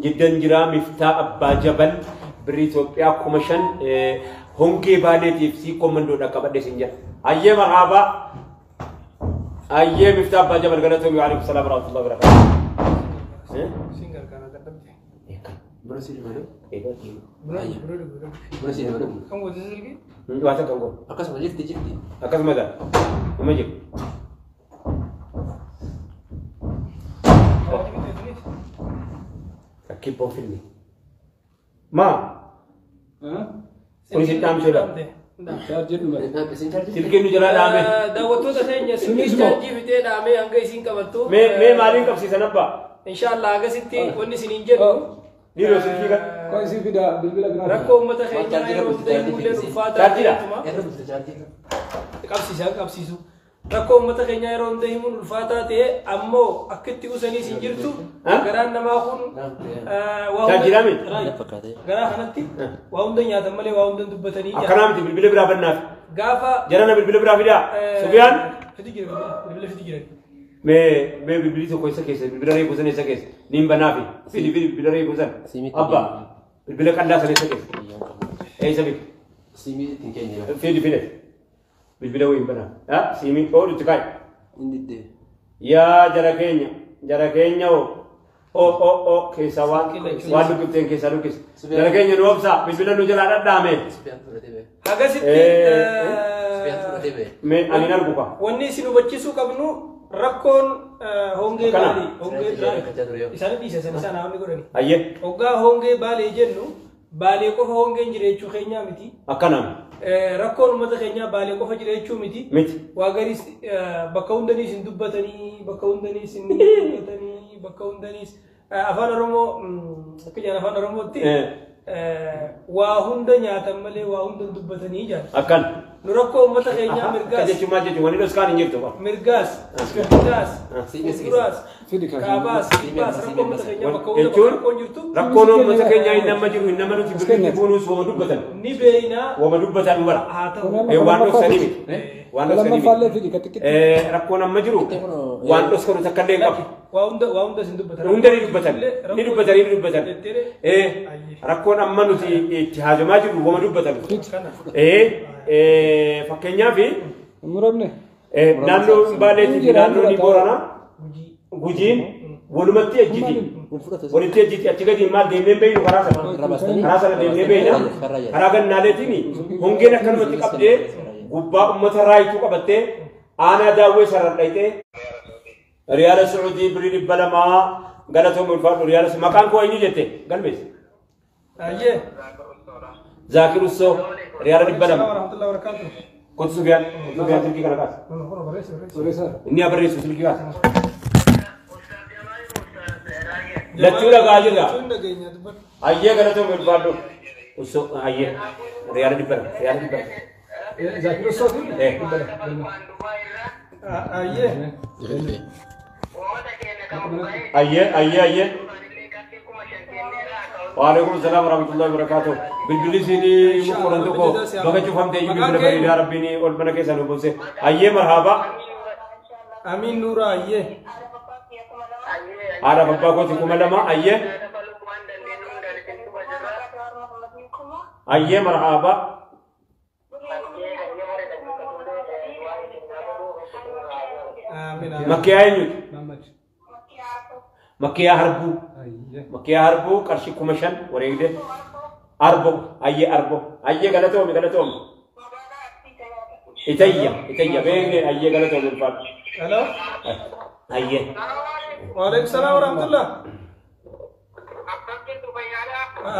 S2: Jiddan jira Miftaa Abbaa Jabal birrii Itoophiyaa 5,000 hongee baaleetiif sii kommandoodha qabadhe sin jedha. Ayyee marhaabaa. Ayyee Miftaa Abbaa Jabal galatoomi wa alaikum salaam wa rahmatullahi wa barakaatuh.
S1: Akkasuma jirti jirti.
S2: Akkasuma dha. Uma jiru. Keep on filming. Ma. Kunis hin dhaamsudha. Silkiin nu jalaa dhaame.
S4: Daawwattoota keenya silkii chaarjii fitee dhaamee hanga isin qabattu.
S2: Mee maaliin qabsiisan abbaa?
S4: Inshaallah hagasitti wanni isiniin jedhu.
S2: Dhiiroo silkii kan.
S3: Koo isin fida bilbila biraa.
S4: Rakkoo uummata keenyaa yeroo hunda himuullee ulfaataa.
S2: Chaarjiidha.
S4: Qabsiisaa qabsiisu. Rakkoo uummata keenyaa yeroo hunda himuun ulfaataa ta'e ammoo akka itti usanii isin jirtu garaan namaa kun garaa kanatti waa hunda nyaatan malee waa hunda dubbatanii.
S2: Akkanaa miti bilbila biraa bannaaf.
S4: Gaafa.
S2: Jarana bilbila biraa fidaa. Sufiyaan.
S4: Fiti jira bilbila fiti jira.
S2: Mee bilbilli tokko isa keessa bilbila reefu sana isa keessa niin banaafi fidi fidi bilbila reefu sana. Abbaa bilbila qal'aa sana isa keessa. Eessa fidi? Fidi fidi. Bilbila wayiin banaa. Siimii oolutti kaa'i. Yaa jara keenya oo keessaa waan lukkifteen keessaa lukkise. Jara keenya nu obsaa bilbila nu jalaa dhadhaame.
S4: Hagasitti
S2: Mee ani hin argu kaa.
S4: Wanni isin hubachiisuu qabnu rakkoon hongee baalee hongee isaan dhiisa san isaan haamni godhani.
S2: Ayyee.
S4: Hoggaa hongee baalee jennu baalee qofa hongeen jira jechuu keenyaa miti.
S2: Akkanaan.
S4: Rakkoon uummata keenyaa baalee qofa jira jechuu miti.
S2: Miti.
S4: Waa gariis bakka hundaniis hin dubbatanii bakka hundaniis hin dubbatanii bakka hundaniis afaan Oromoo akka jedhan afaan Oromootti waa hunda nyaatan malee waa hunda hin dubbatanii jedhan.
S2: Akkan.
S4: Nu rakkoo uummata keenyaa mirgaas.
S2: Jechuun maal jechuun wanni dhoskaan hin jirtu.
S4: Mirgaas, bitagaas, fuulduraas, kaabaas, kibbaas rakkoo uummata keenyaa bakka hunda bakka rakkoon jirtu.
S2: Rakkoon uummata keenyaa hin nama jiru hin nama nuti birriitti buunuus wama dubbatan.
S4: Ni beeknaa.
S2: Wama dubbatan bara.
S4: Haa ta'u.
S2: Waan dhoksanii miti. Waan dhoksanii miti. Rakkoon amma jiru waan dhoskanu takka illee hin qabu.
S4: Waa hunda isin dubbatan.
S2: Hunda ni dubbatan. Ni dubbatan ni dubbatan. Rakkoon amma nuti itti haajamaa jirru wama dubbatan. Fakkeenyaaf naannoo Baaleetii fi naannoo Booranaa Gujiin walumatti ejjiti. Walitti ejjiti achi gadi maal deemnee beeynu karaa sana. Karaa sana deemnee beeyna. Karaa gannaaleetiin hongeen akkanumatti qabdee gubbaa uummata raayituu qabattee aanaa daawwee sarara dhayitee. Riyaala Suudii birrii 200 galatoomuu ulfaadhu riyaala maqaan koo eenyu jette galmeessi.
S4: Ayyee.
S2: Zaakir Ussoo riyaala 200. Kootu Sufiyaan, Sufiyaan silkii kana kaasa. Inni abarreessu silkii kaasa. Lachuu dhagaa jirra. Ayyee galatoom ulfaadhu. Usoo ayyee riyaala 200 riyaala 200.
S3: Zaakir Ustaaz.
S4: Ayyee.
S2: Ayyee ayyee ayyee. وعليكم السلام ورحمة الله وبركاته. بالبلي سيني مقرن تكو بقى شوفهم تيجي بالبلي بريد ربيني والبنا كيسان وبوسه. أيه مرحبا.
S4: أمين نورا أيه.
S2: أنا بابا كنت كمالما أيه. أيه مرحبا.
S4: آمين.
S2: مكياج. مكيا هربو. مكيا هربو كرشي كومشن وريده أربو أيه أربو أيه غلطهم غلطهم إتيا إتيا بيني أيه غلطهم الفات.
S4: هلو.
S2: أيه.
S4: وعليكم السلام ورحمة الله.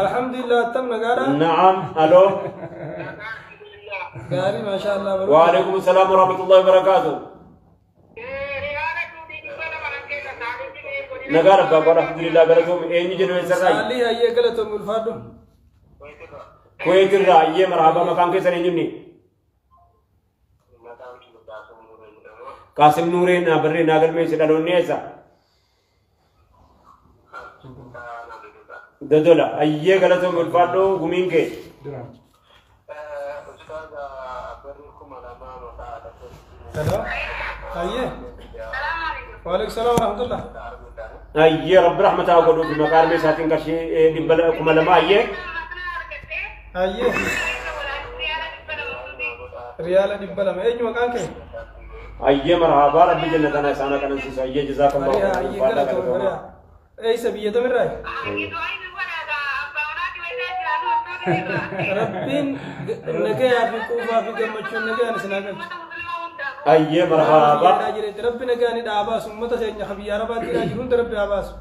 S4: الحمد لله تم نجارة.
S2: نعم ألو.
S4: قاري ما شاء الله.
S2: وعليكم السلام ورحمة الله وبركاته. نجار بابا الحمد لله بركاته إني جنوي سراي.
S4: سالي هي غلطهم الفادو.
S2: كويت الرأي مرحبا مكان كيسر إنجني. قاسم نوري نابري ناقل ميسر ألونيسا. ددولا أيه غلطهم الفادو غمينك.
S4: أيه. وعليكم السلام ورحمة الله.
S2: أيه رب رحمته أقوله في مقاربة ساتين كشي دبل كمالما أيه.
S4: أيه. ريال دبل ما أيه مكان كه.
S2: أيه مرحبا ربي جنة أنا سانا كنسيس أيه جزاك الله.
S4: أيه غلط أيه سبية تمر رأي. ربين نجاي في كوفا في جمشون نجاي نسناقل.
S2: أيه مرحبا.
S4: ربنا كان عباس متى سيدنا خبي عربات راجلون ربي عباس.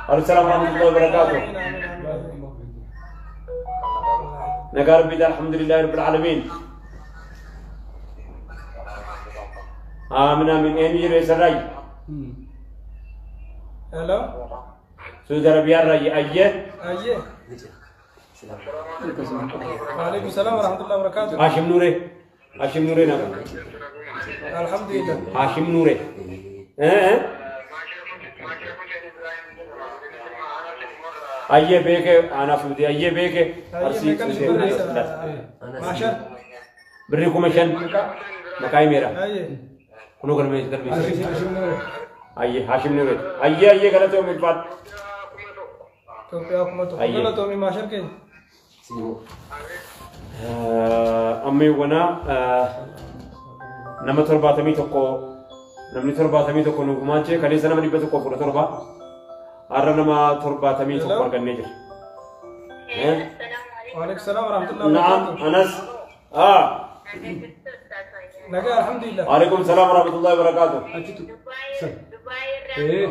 S2: السلام ورحمة الله وبركاته. نقار بيد الحمد لله رب العالمين. آمين آمين. إني رئيس الرأي.
S4: هلو.
S2: سعودي عربية الرأي أيه.
S4: أيه. وعليكم السلام ورحمة الله وبركاته.
S2: هاشم نوري. هاشم نوري نعم.
S4: الحمد لله.
S2: هاشم نوري. أيه بيك أنا سعودي أيه بيك. أرسي سعودي.
S4: ماشر.
S2: بري كومشن. مكاي ميرا.
S4: أيه.
S2: كنو كرمي كرمي. أيه هاشم نوري. أيه أيه غلط هو متفاد.
S4: تو بيا كم تو غلط هو ماشر كين.
S2: أمي وانا nama 71 namni 71 nu gumaachee kaleessa nama 117 har'a nama 71 argannee jira.
S4: وعليكم السلام ورحمة الله
S2: نعم
S4: وبركاته.
S2: أنس.
S4: نجا الحمد لله.
S2: وعليكم السلام ورحمة الله وبركاته. إيه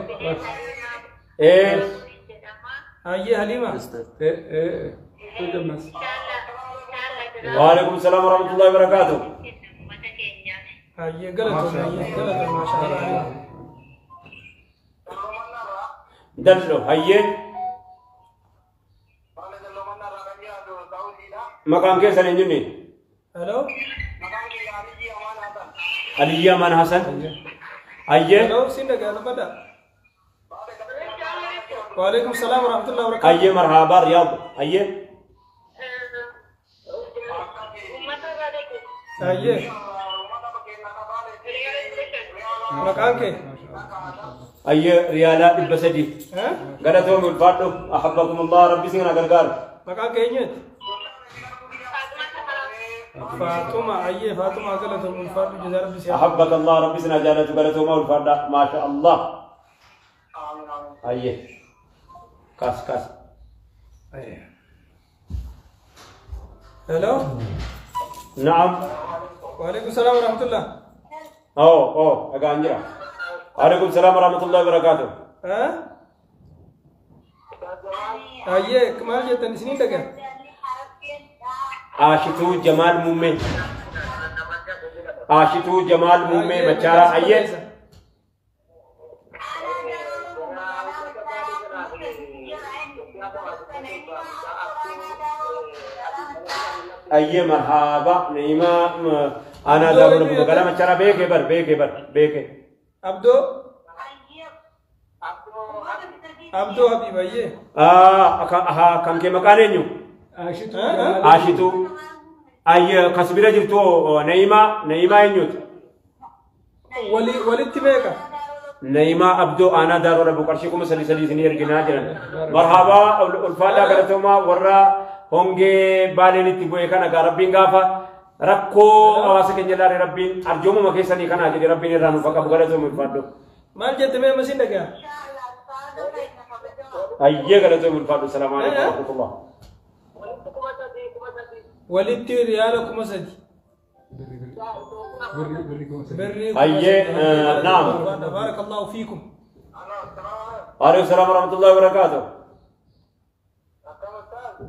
S4: أيه هليمة.
S3: إيه
S2: وعليكم السلام ورحمة الله وبركاته.
S4: أيه غلط أيه غلط ما شاء الله.
S2: دلو هيه مكان كيف سنجني؟
S4: هلو
S2: علي أمان حسن. أيه
S4: هلو سينك أنا بدأ. وعليكم السلام ورحمة الله وبركاته.
S2: أيه مرحبا رياض. أيه
S4: أيه مكان كيف؟
S2: أيه ريالا البسدي. غلطهم الفاتو أحبكم الله ربي سينا غرغر.
S4: مكان كيف؟ فاطمة أيه فاطمة غلطهم الفاتو جزاء ربي سينا.
S2: أحبك الله ربي سينا جالته غلطهم الفاتو ما شاء الله. أيه كاس كاس.
S4: أيه هلو.
S2: نعم.
S4: وعليكم السلام ورحمة الله.
S2: أوه أوه أجانجرا. وعليكم السلام ورحمة الله وبركاته.
S4: ها؟ أيه كمال جتني سنين لك.
S2: Ashituu Jamaal Muummee. Ashituu Jamaal Muummee Machaaraa Ayyee. Ayyee marhaaba Na'imaa aanaa Daaroo Labu magaalaa Machaaraa beekee bar beekee bar beekee.
S4: Abdoo Abdoo Habib ayyee.
S2: Kan kee maqaan eenyu? Ashituu. Ayyee kas bira jirtu Na'imaa Na'imaa eenyuti?
S4: Walitti meeqa?
S2: Na'imaa Abdoo aanaa Daaroo Labu qarshii 3,300 isinii erginaa jiran. Marhaabaa ulfaadhaa galatoomaa warra hongee baaleen itti bu'e kana gaa rabbiin gaafa rakkoo hawaasa keenya ilaalee rabbiin arjoomuma keessanii kanaa jedhe rabbiin irraa nuuf qabu galatoomu ulfaadho.
S4: Maal jette mee amma siin dhaga'a?
S2: Ayyee galatoomu ulfaadho. Salaamu alaikum warahmatullah.
S4: Walitti riyaala 3,000. Birrii
S2: Ayyee naam.
S4: Barakallahu fiikum.
S2: Waalaikum salaam warahmatullahi wabarakatuh.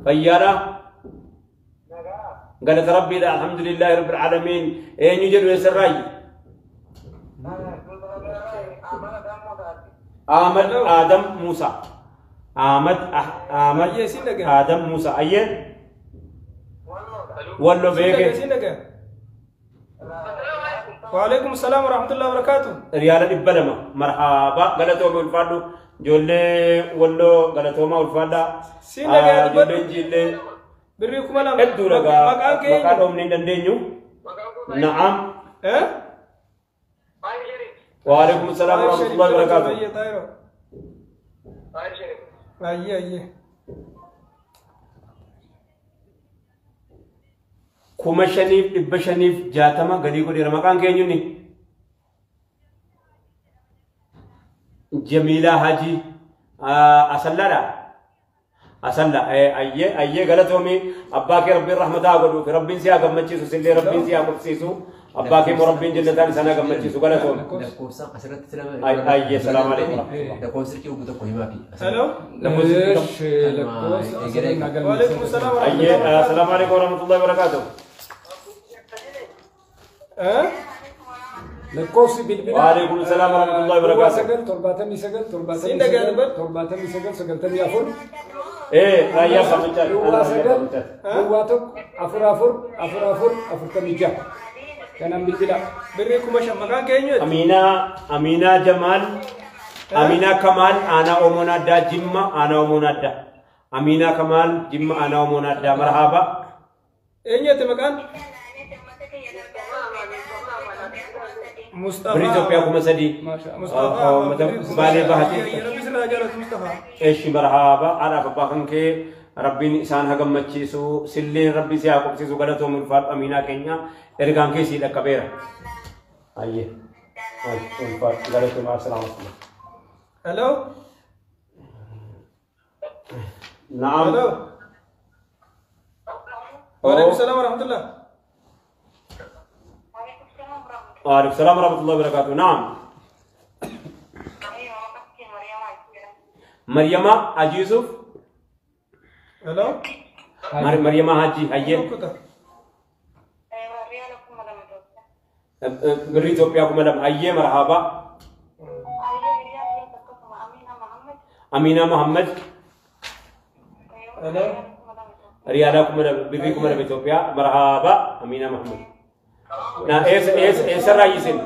S2: Fayyaadha. Galata rabbiidha alhamdulillahi rabbil aalamiin. Eenyu jedhu eessarraayi? Ahmad Adam Musa. Ahmad Ahmad Adam Musa. Ayyee. Wallo beeke.
S4: Waalaikum salaam warahmatullahi wabarakatuh.
S2: Riyaala 200 marhaaba galatooma ulfaadhu. Ijoollee walloo galatooma ulfaadhaa.
S4: Siin dhagaa dubbadhu.
S2: Ijoolleen jiillee.
S4: Birrii 2,000.
S2: Hedduu dhagaa.
S4: Maqaan kee
S2: maqaa dhoofnee hin dandeenyu. Na'am. Waalaikum salaam warahmatullahi wabarakatuh.
S4: Ayyee ayyee.
S2: 5,560 galii godheera. Maqaan keenyuni? Jamiilaa Hajii Asallaadha. Asalla ayyee ayyee galatoomii abbaa kee rabbiin rahmataa godhuuf rabbiin si haa gammachiisu sillee rabbiin si haa qubsiisu abbaa kee immoo rabbiin jannataan isaan haa gammachiisu galatoomii.
S1: Lakkoofsa asirratti
S2: Ayyee salaamu alaikum.
S1: Lakkoofsa silkii obbo tokko himaa fi.
S4: Hello. Waalaikum salaam
S2: Ayyee salaamu alaikum warahmatullahi wabarakatuh.
S3: Lakkoofsi bilbilaa.
S2: Waalaikum salaam warahmatullahi wabarakatuh.
S3: 9 79 79 94.
S2: Raayyaa Sammichaa.
S3: Duwwaa 9 duwwaa 1 4 4 4 4 46. Kanaan bilbilaa.
S4: Birrii 5,000 maqaan keenyu?
S2: Aminaa Jamaal Aminaa Kamaal aanaa Omoon Addaa Jimma aanaa Omoon Addaa. Aminaa Kamaal Jimma aanaa Omoon Addaa marhaaba.
S4: Eenyutti maqaan? Mustafa.
S2: Birrii Itoophiyaa 3,000.
S4: Mustafa.
S2: Baalee bahatee.
S4: Rabbi sirraa jaalatu Mustafa.
S2: Eshi marhaaba haadhaaf abbaa kan kee rabbiin isaan haa gammachiisu silleen rabbi si haa qubsiisu galatoomu ulfaadhu Aminaa keenya ergaan kee sii dhaqqabeera. Ayyee. Ulfaadhu galatoomu assalaamu alaikum.
S4: Hello.
S2: Naam.
S4: Hello. Waalaikum salaam warahmatullah.
S2: Waalaikum salaam warahmatullahi wabarakatuh. Naam. Maryama Haji Yusuf.
S4: Hello.
S2: Maryama Haji Hayyee. Birrii Itoophiyaa 2,000 Hayyee marhaaba. Aminaa Muhammad.
S4: Hello.
S2: Riyaala 2,000 birrii 2,000 Itoophiyaa marhaaba Aminaa Muhammad. Na eessarraa isin?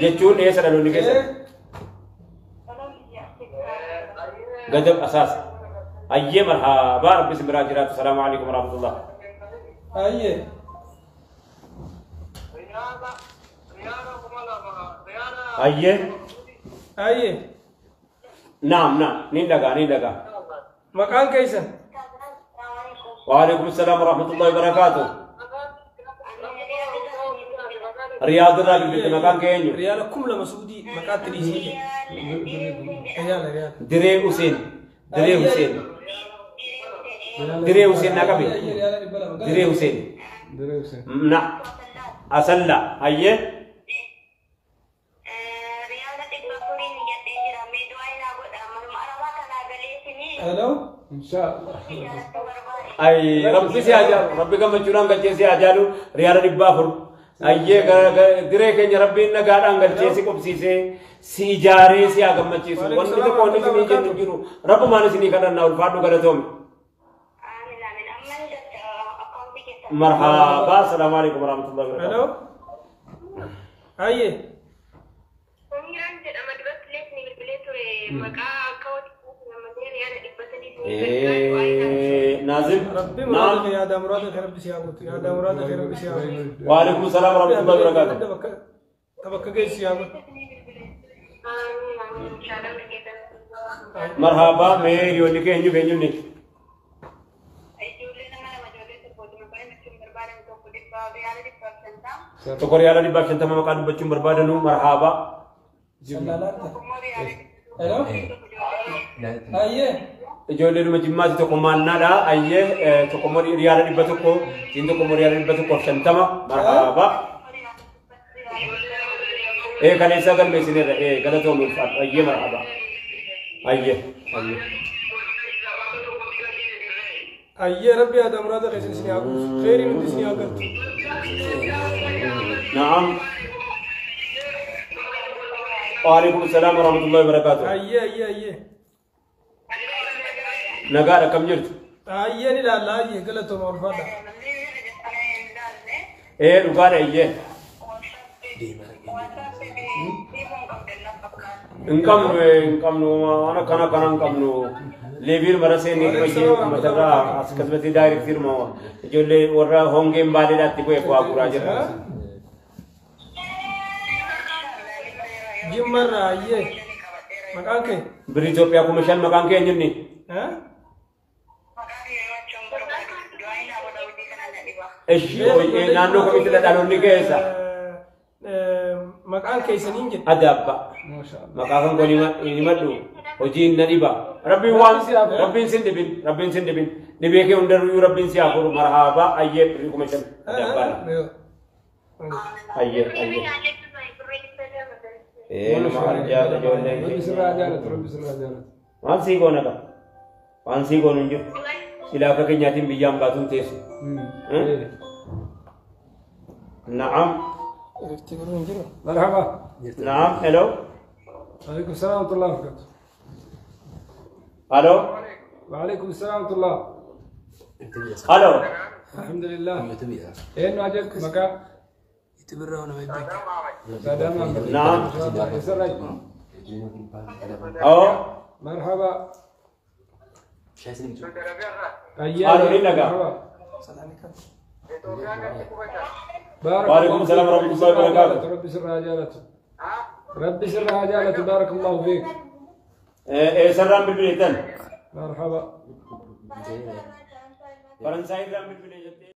S2: Jechuun eessa dhaloonni keessa? Gadab asaas. Ayyee marhaabaa rabbi isin biraa jiraatu. Salaamu alaikum warahmatullah.
S4: Ayyee.
S2: Ayyee.
S4: Ayyee.
S2: Naam naam ni dhagaa ni dhagaa.
S4: Maqaan keessan?
S2: Waalaikum salaam warahmatullahi wabarakatuh. Riyaad irraa bilbilte maqaan kee eenyu?
S4: Riyaala 2,000 Suudii maqaatti dhiisii. Riyaala riyaala.
S2: Diree Huseen. Diree Huseen. Diree Huseen naa qabe. Diree Huseen.
S3: Diree Huseen.
S2: Na. Asalla. Ayyee.
S4: Hello.
S3: Inshallah.
S2: Ay rabbi si ajaalu rabbi gammachuudhaan galchee si ajaalu riyaala 400. Ayyee diree keenya rabbiin nagaadhaan galchee si qubsiisee si ijaaree si haa gammachiisu. Wanni tokko wanni isinii jennu hin jiru. Rabbumaan isinii kadhannaa ulfaadhu galatoomi. Marhaba. Assalaamu alaikum warahmatullahi wabarakatuh.
S4: Hello. Ayyee.
S2: Nazim.
S4: Rabbi muraada yaada muraada kee rabbi si haa guutu. Yaada muraada kee rabbi si haa guutu.
S2: Wa alaikum salaam warahmatullahi wabarakatuh.
S4: Tabakka geessi haa guutu.
S2: Marhaba mee hiriyoonni kee eenyu eenyunni? Tokko riyaala 150 maqaa dubbachuun barbaadanu marhaba.
S4: Hello. Ayyee.
S2: Ijoollee dhuma jimmaati tokko maannaadha. Ayyee tokko immoo riyaala 100 siin tokko immoo riyaala 150 marhaba. Kaleessa galmeessineerra galatoomi ulfaadhu. Ayyee marhaba. Ayyee ayyee.
S4: Ayyee rabbi yaada muraada keessa isin haa guutu. Kheyriin hundi isin haa galtu.
S2: Naam. Waalaikum salaam warahmatullahi wabarakatuh.
S4: Ayyee ayyee ayyee.
S2: Nagaadha kam jirtu?
S4: Ayyee ni ilaalla ayyee galatooma ulfaadha.
S2: Dhugaadha ayyee. Hin qabnu waan akkana kana hin qabnu. Leebiin mara seenee bayyee uummatarraa as akkasumatti daayirektiir moo ijoollee warra hongeen baaleedhaatti bu'ee bu'aa guuraa jira.
S4: Jimmarraa ayyee. Maqaan kee?
S2: Birri Itoophiyaa 5000 maqaan kee eenyunni? Eshi naannoo kamitti dhaloonni keessa?
S4: Maqaan keessaniin jedhe.
S2: Adaabba. Maqaa kan koo ni maddu hojiin na dhiba. Rabbiin waan rabbiin sin dhibin rabbiin sin dhibin dhibee kee hundaruu rabbiin si haa furu marhaba ayyee birri 5000 adaabbaadha. Ayyee ayyee. Maal jaala ijoolleen
S3: Rabbi sirraa jaalatu rabbi sirraa jaalatu.
S2: Waan sii goona qaba. Waan sii goonu hin jiru. Silaa akka keenyaatiin biyyaan baatuun teessu. Naam.
S3: Marhaba.
S2: Naam. Hello.
S3: Alaikum salaam wa rahmatullahi wa barakatuh.
S2: Hello.
S3: Wa alaikum salaam wa rahmatullah.
S2: Hello.
S3: Alhamdulillah. Eenyu ajab maqaa?
S2: Naam. Oh.
S3: Marhaba.
S2: Hello ni nagaa. Waalaikum salaam warahmatullahi wabarakatuh.
S3: Rabbi sirraa jaalatu. Rabbi sirraa jaalatu barakallahu fiik.
S2: Sarraan bilbileettan.
S3: Marhaba.
S2: Faransaayirraan bilbilee jettee.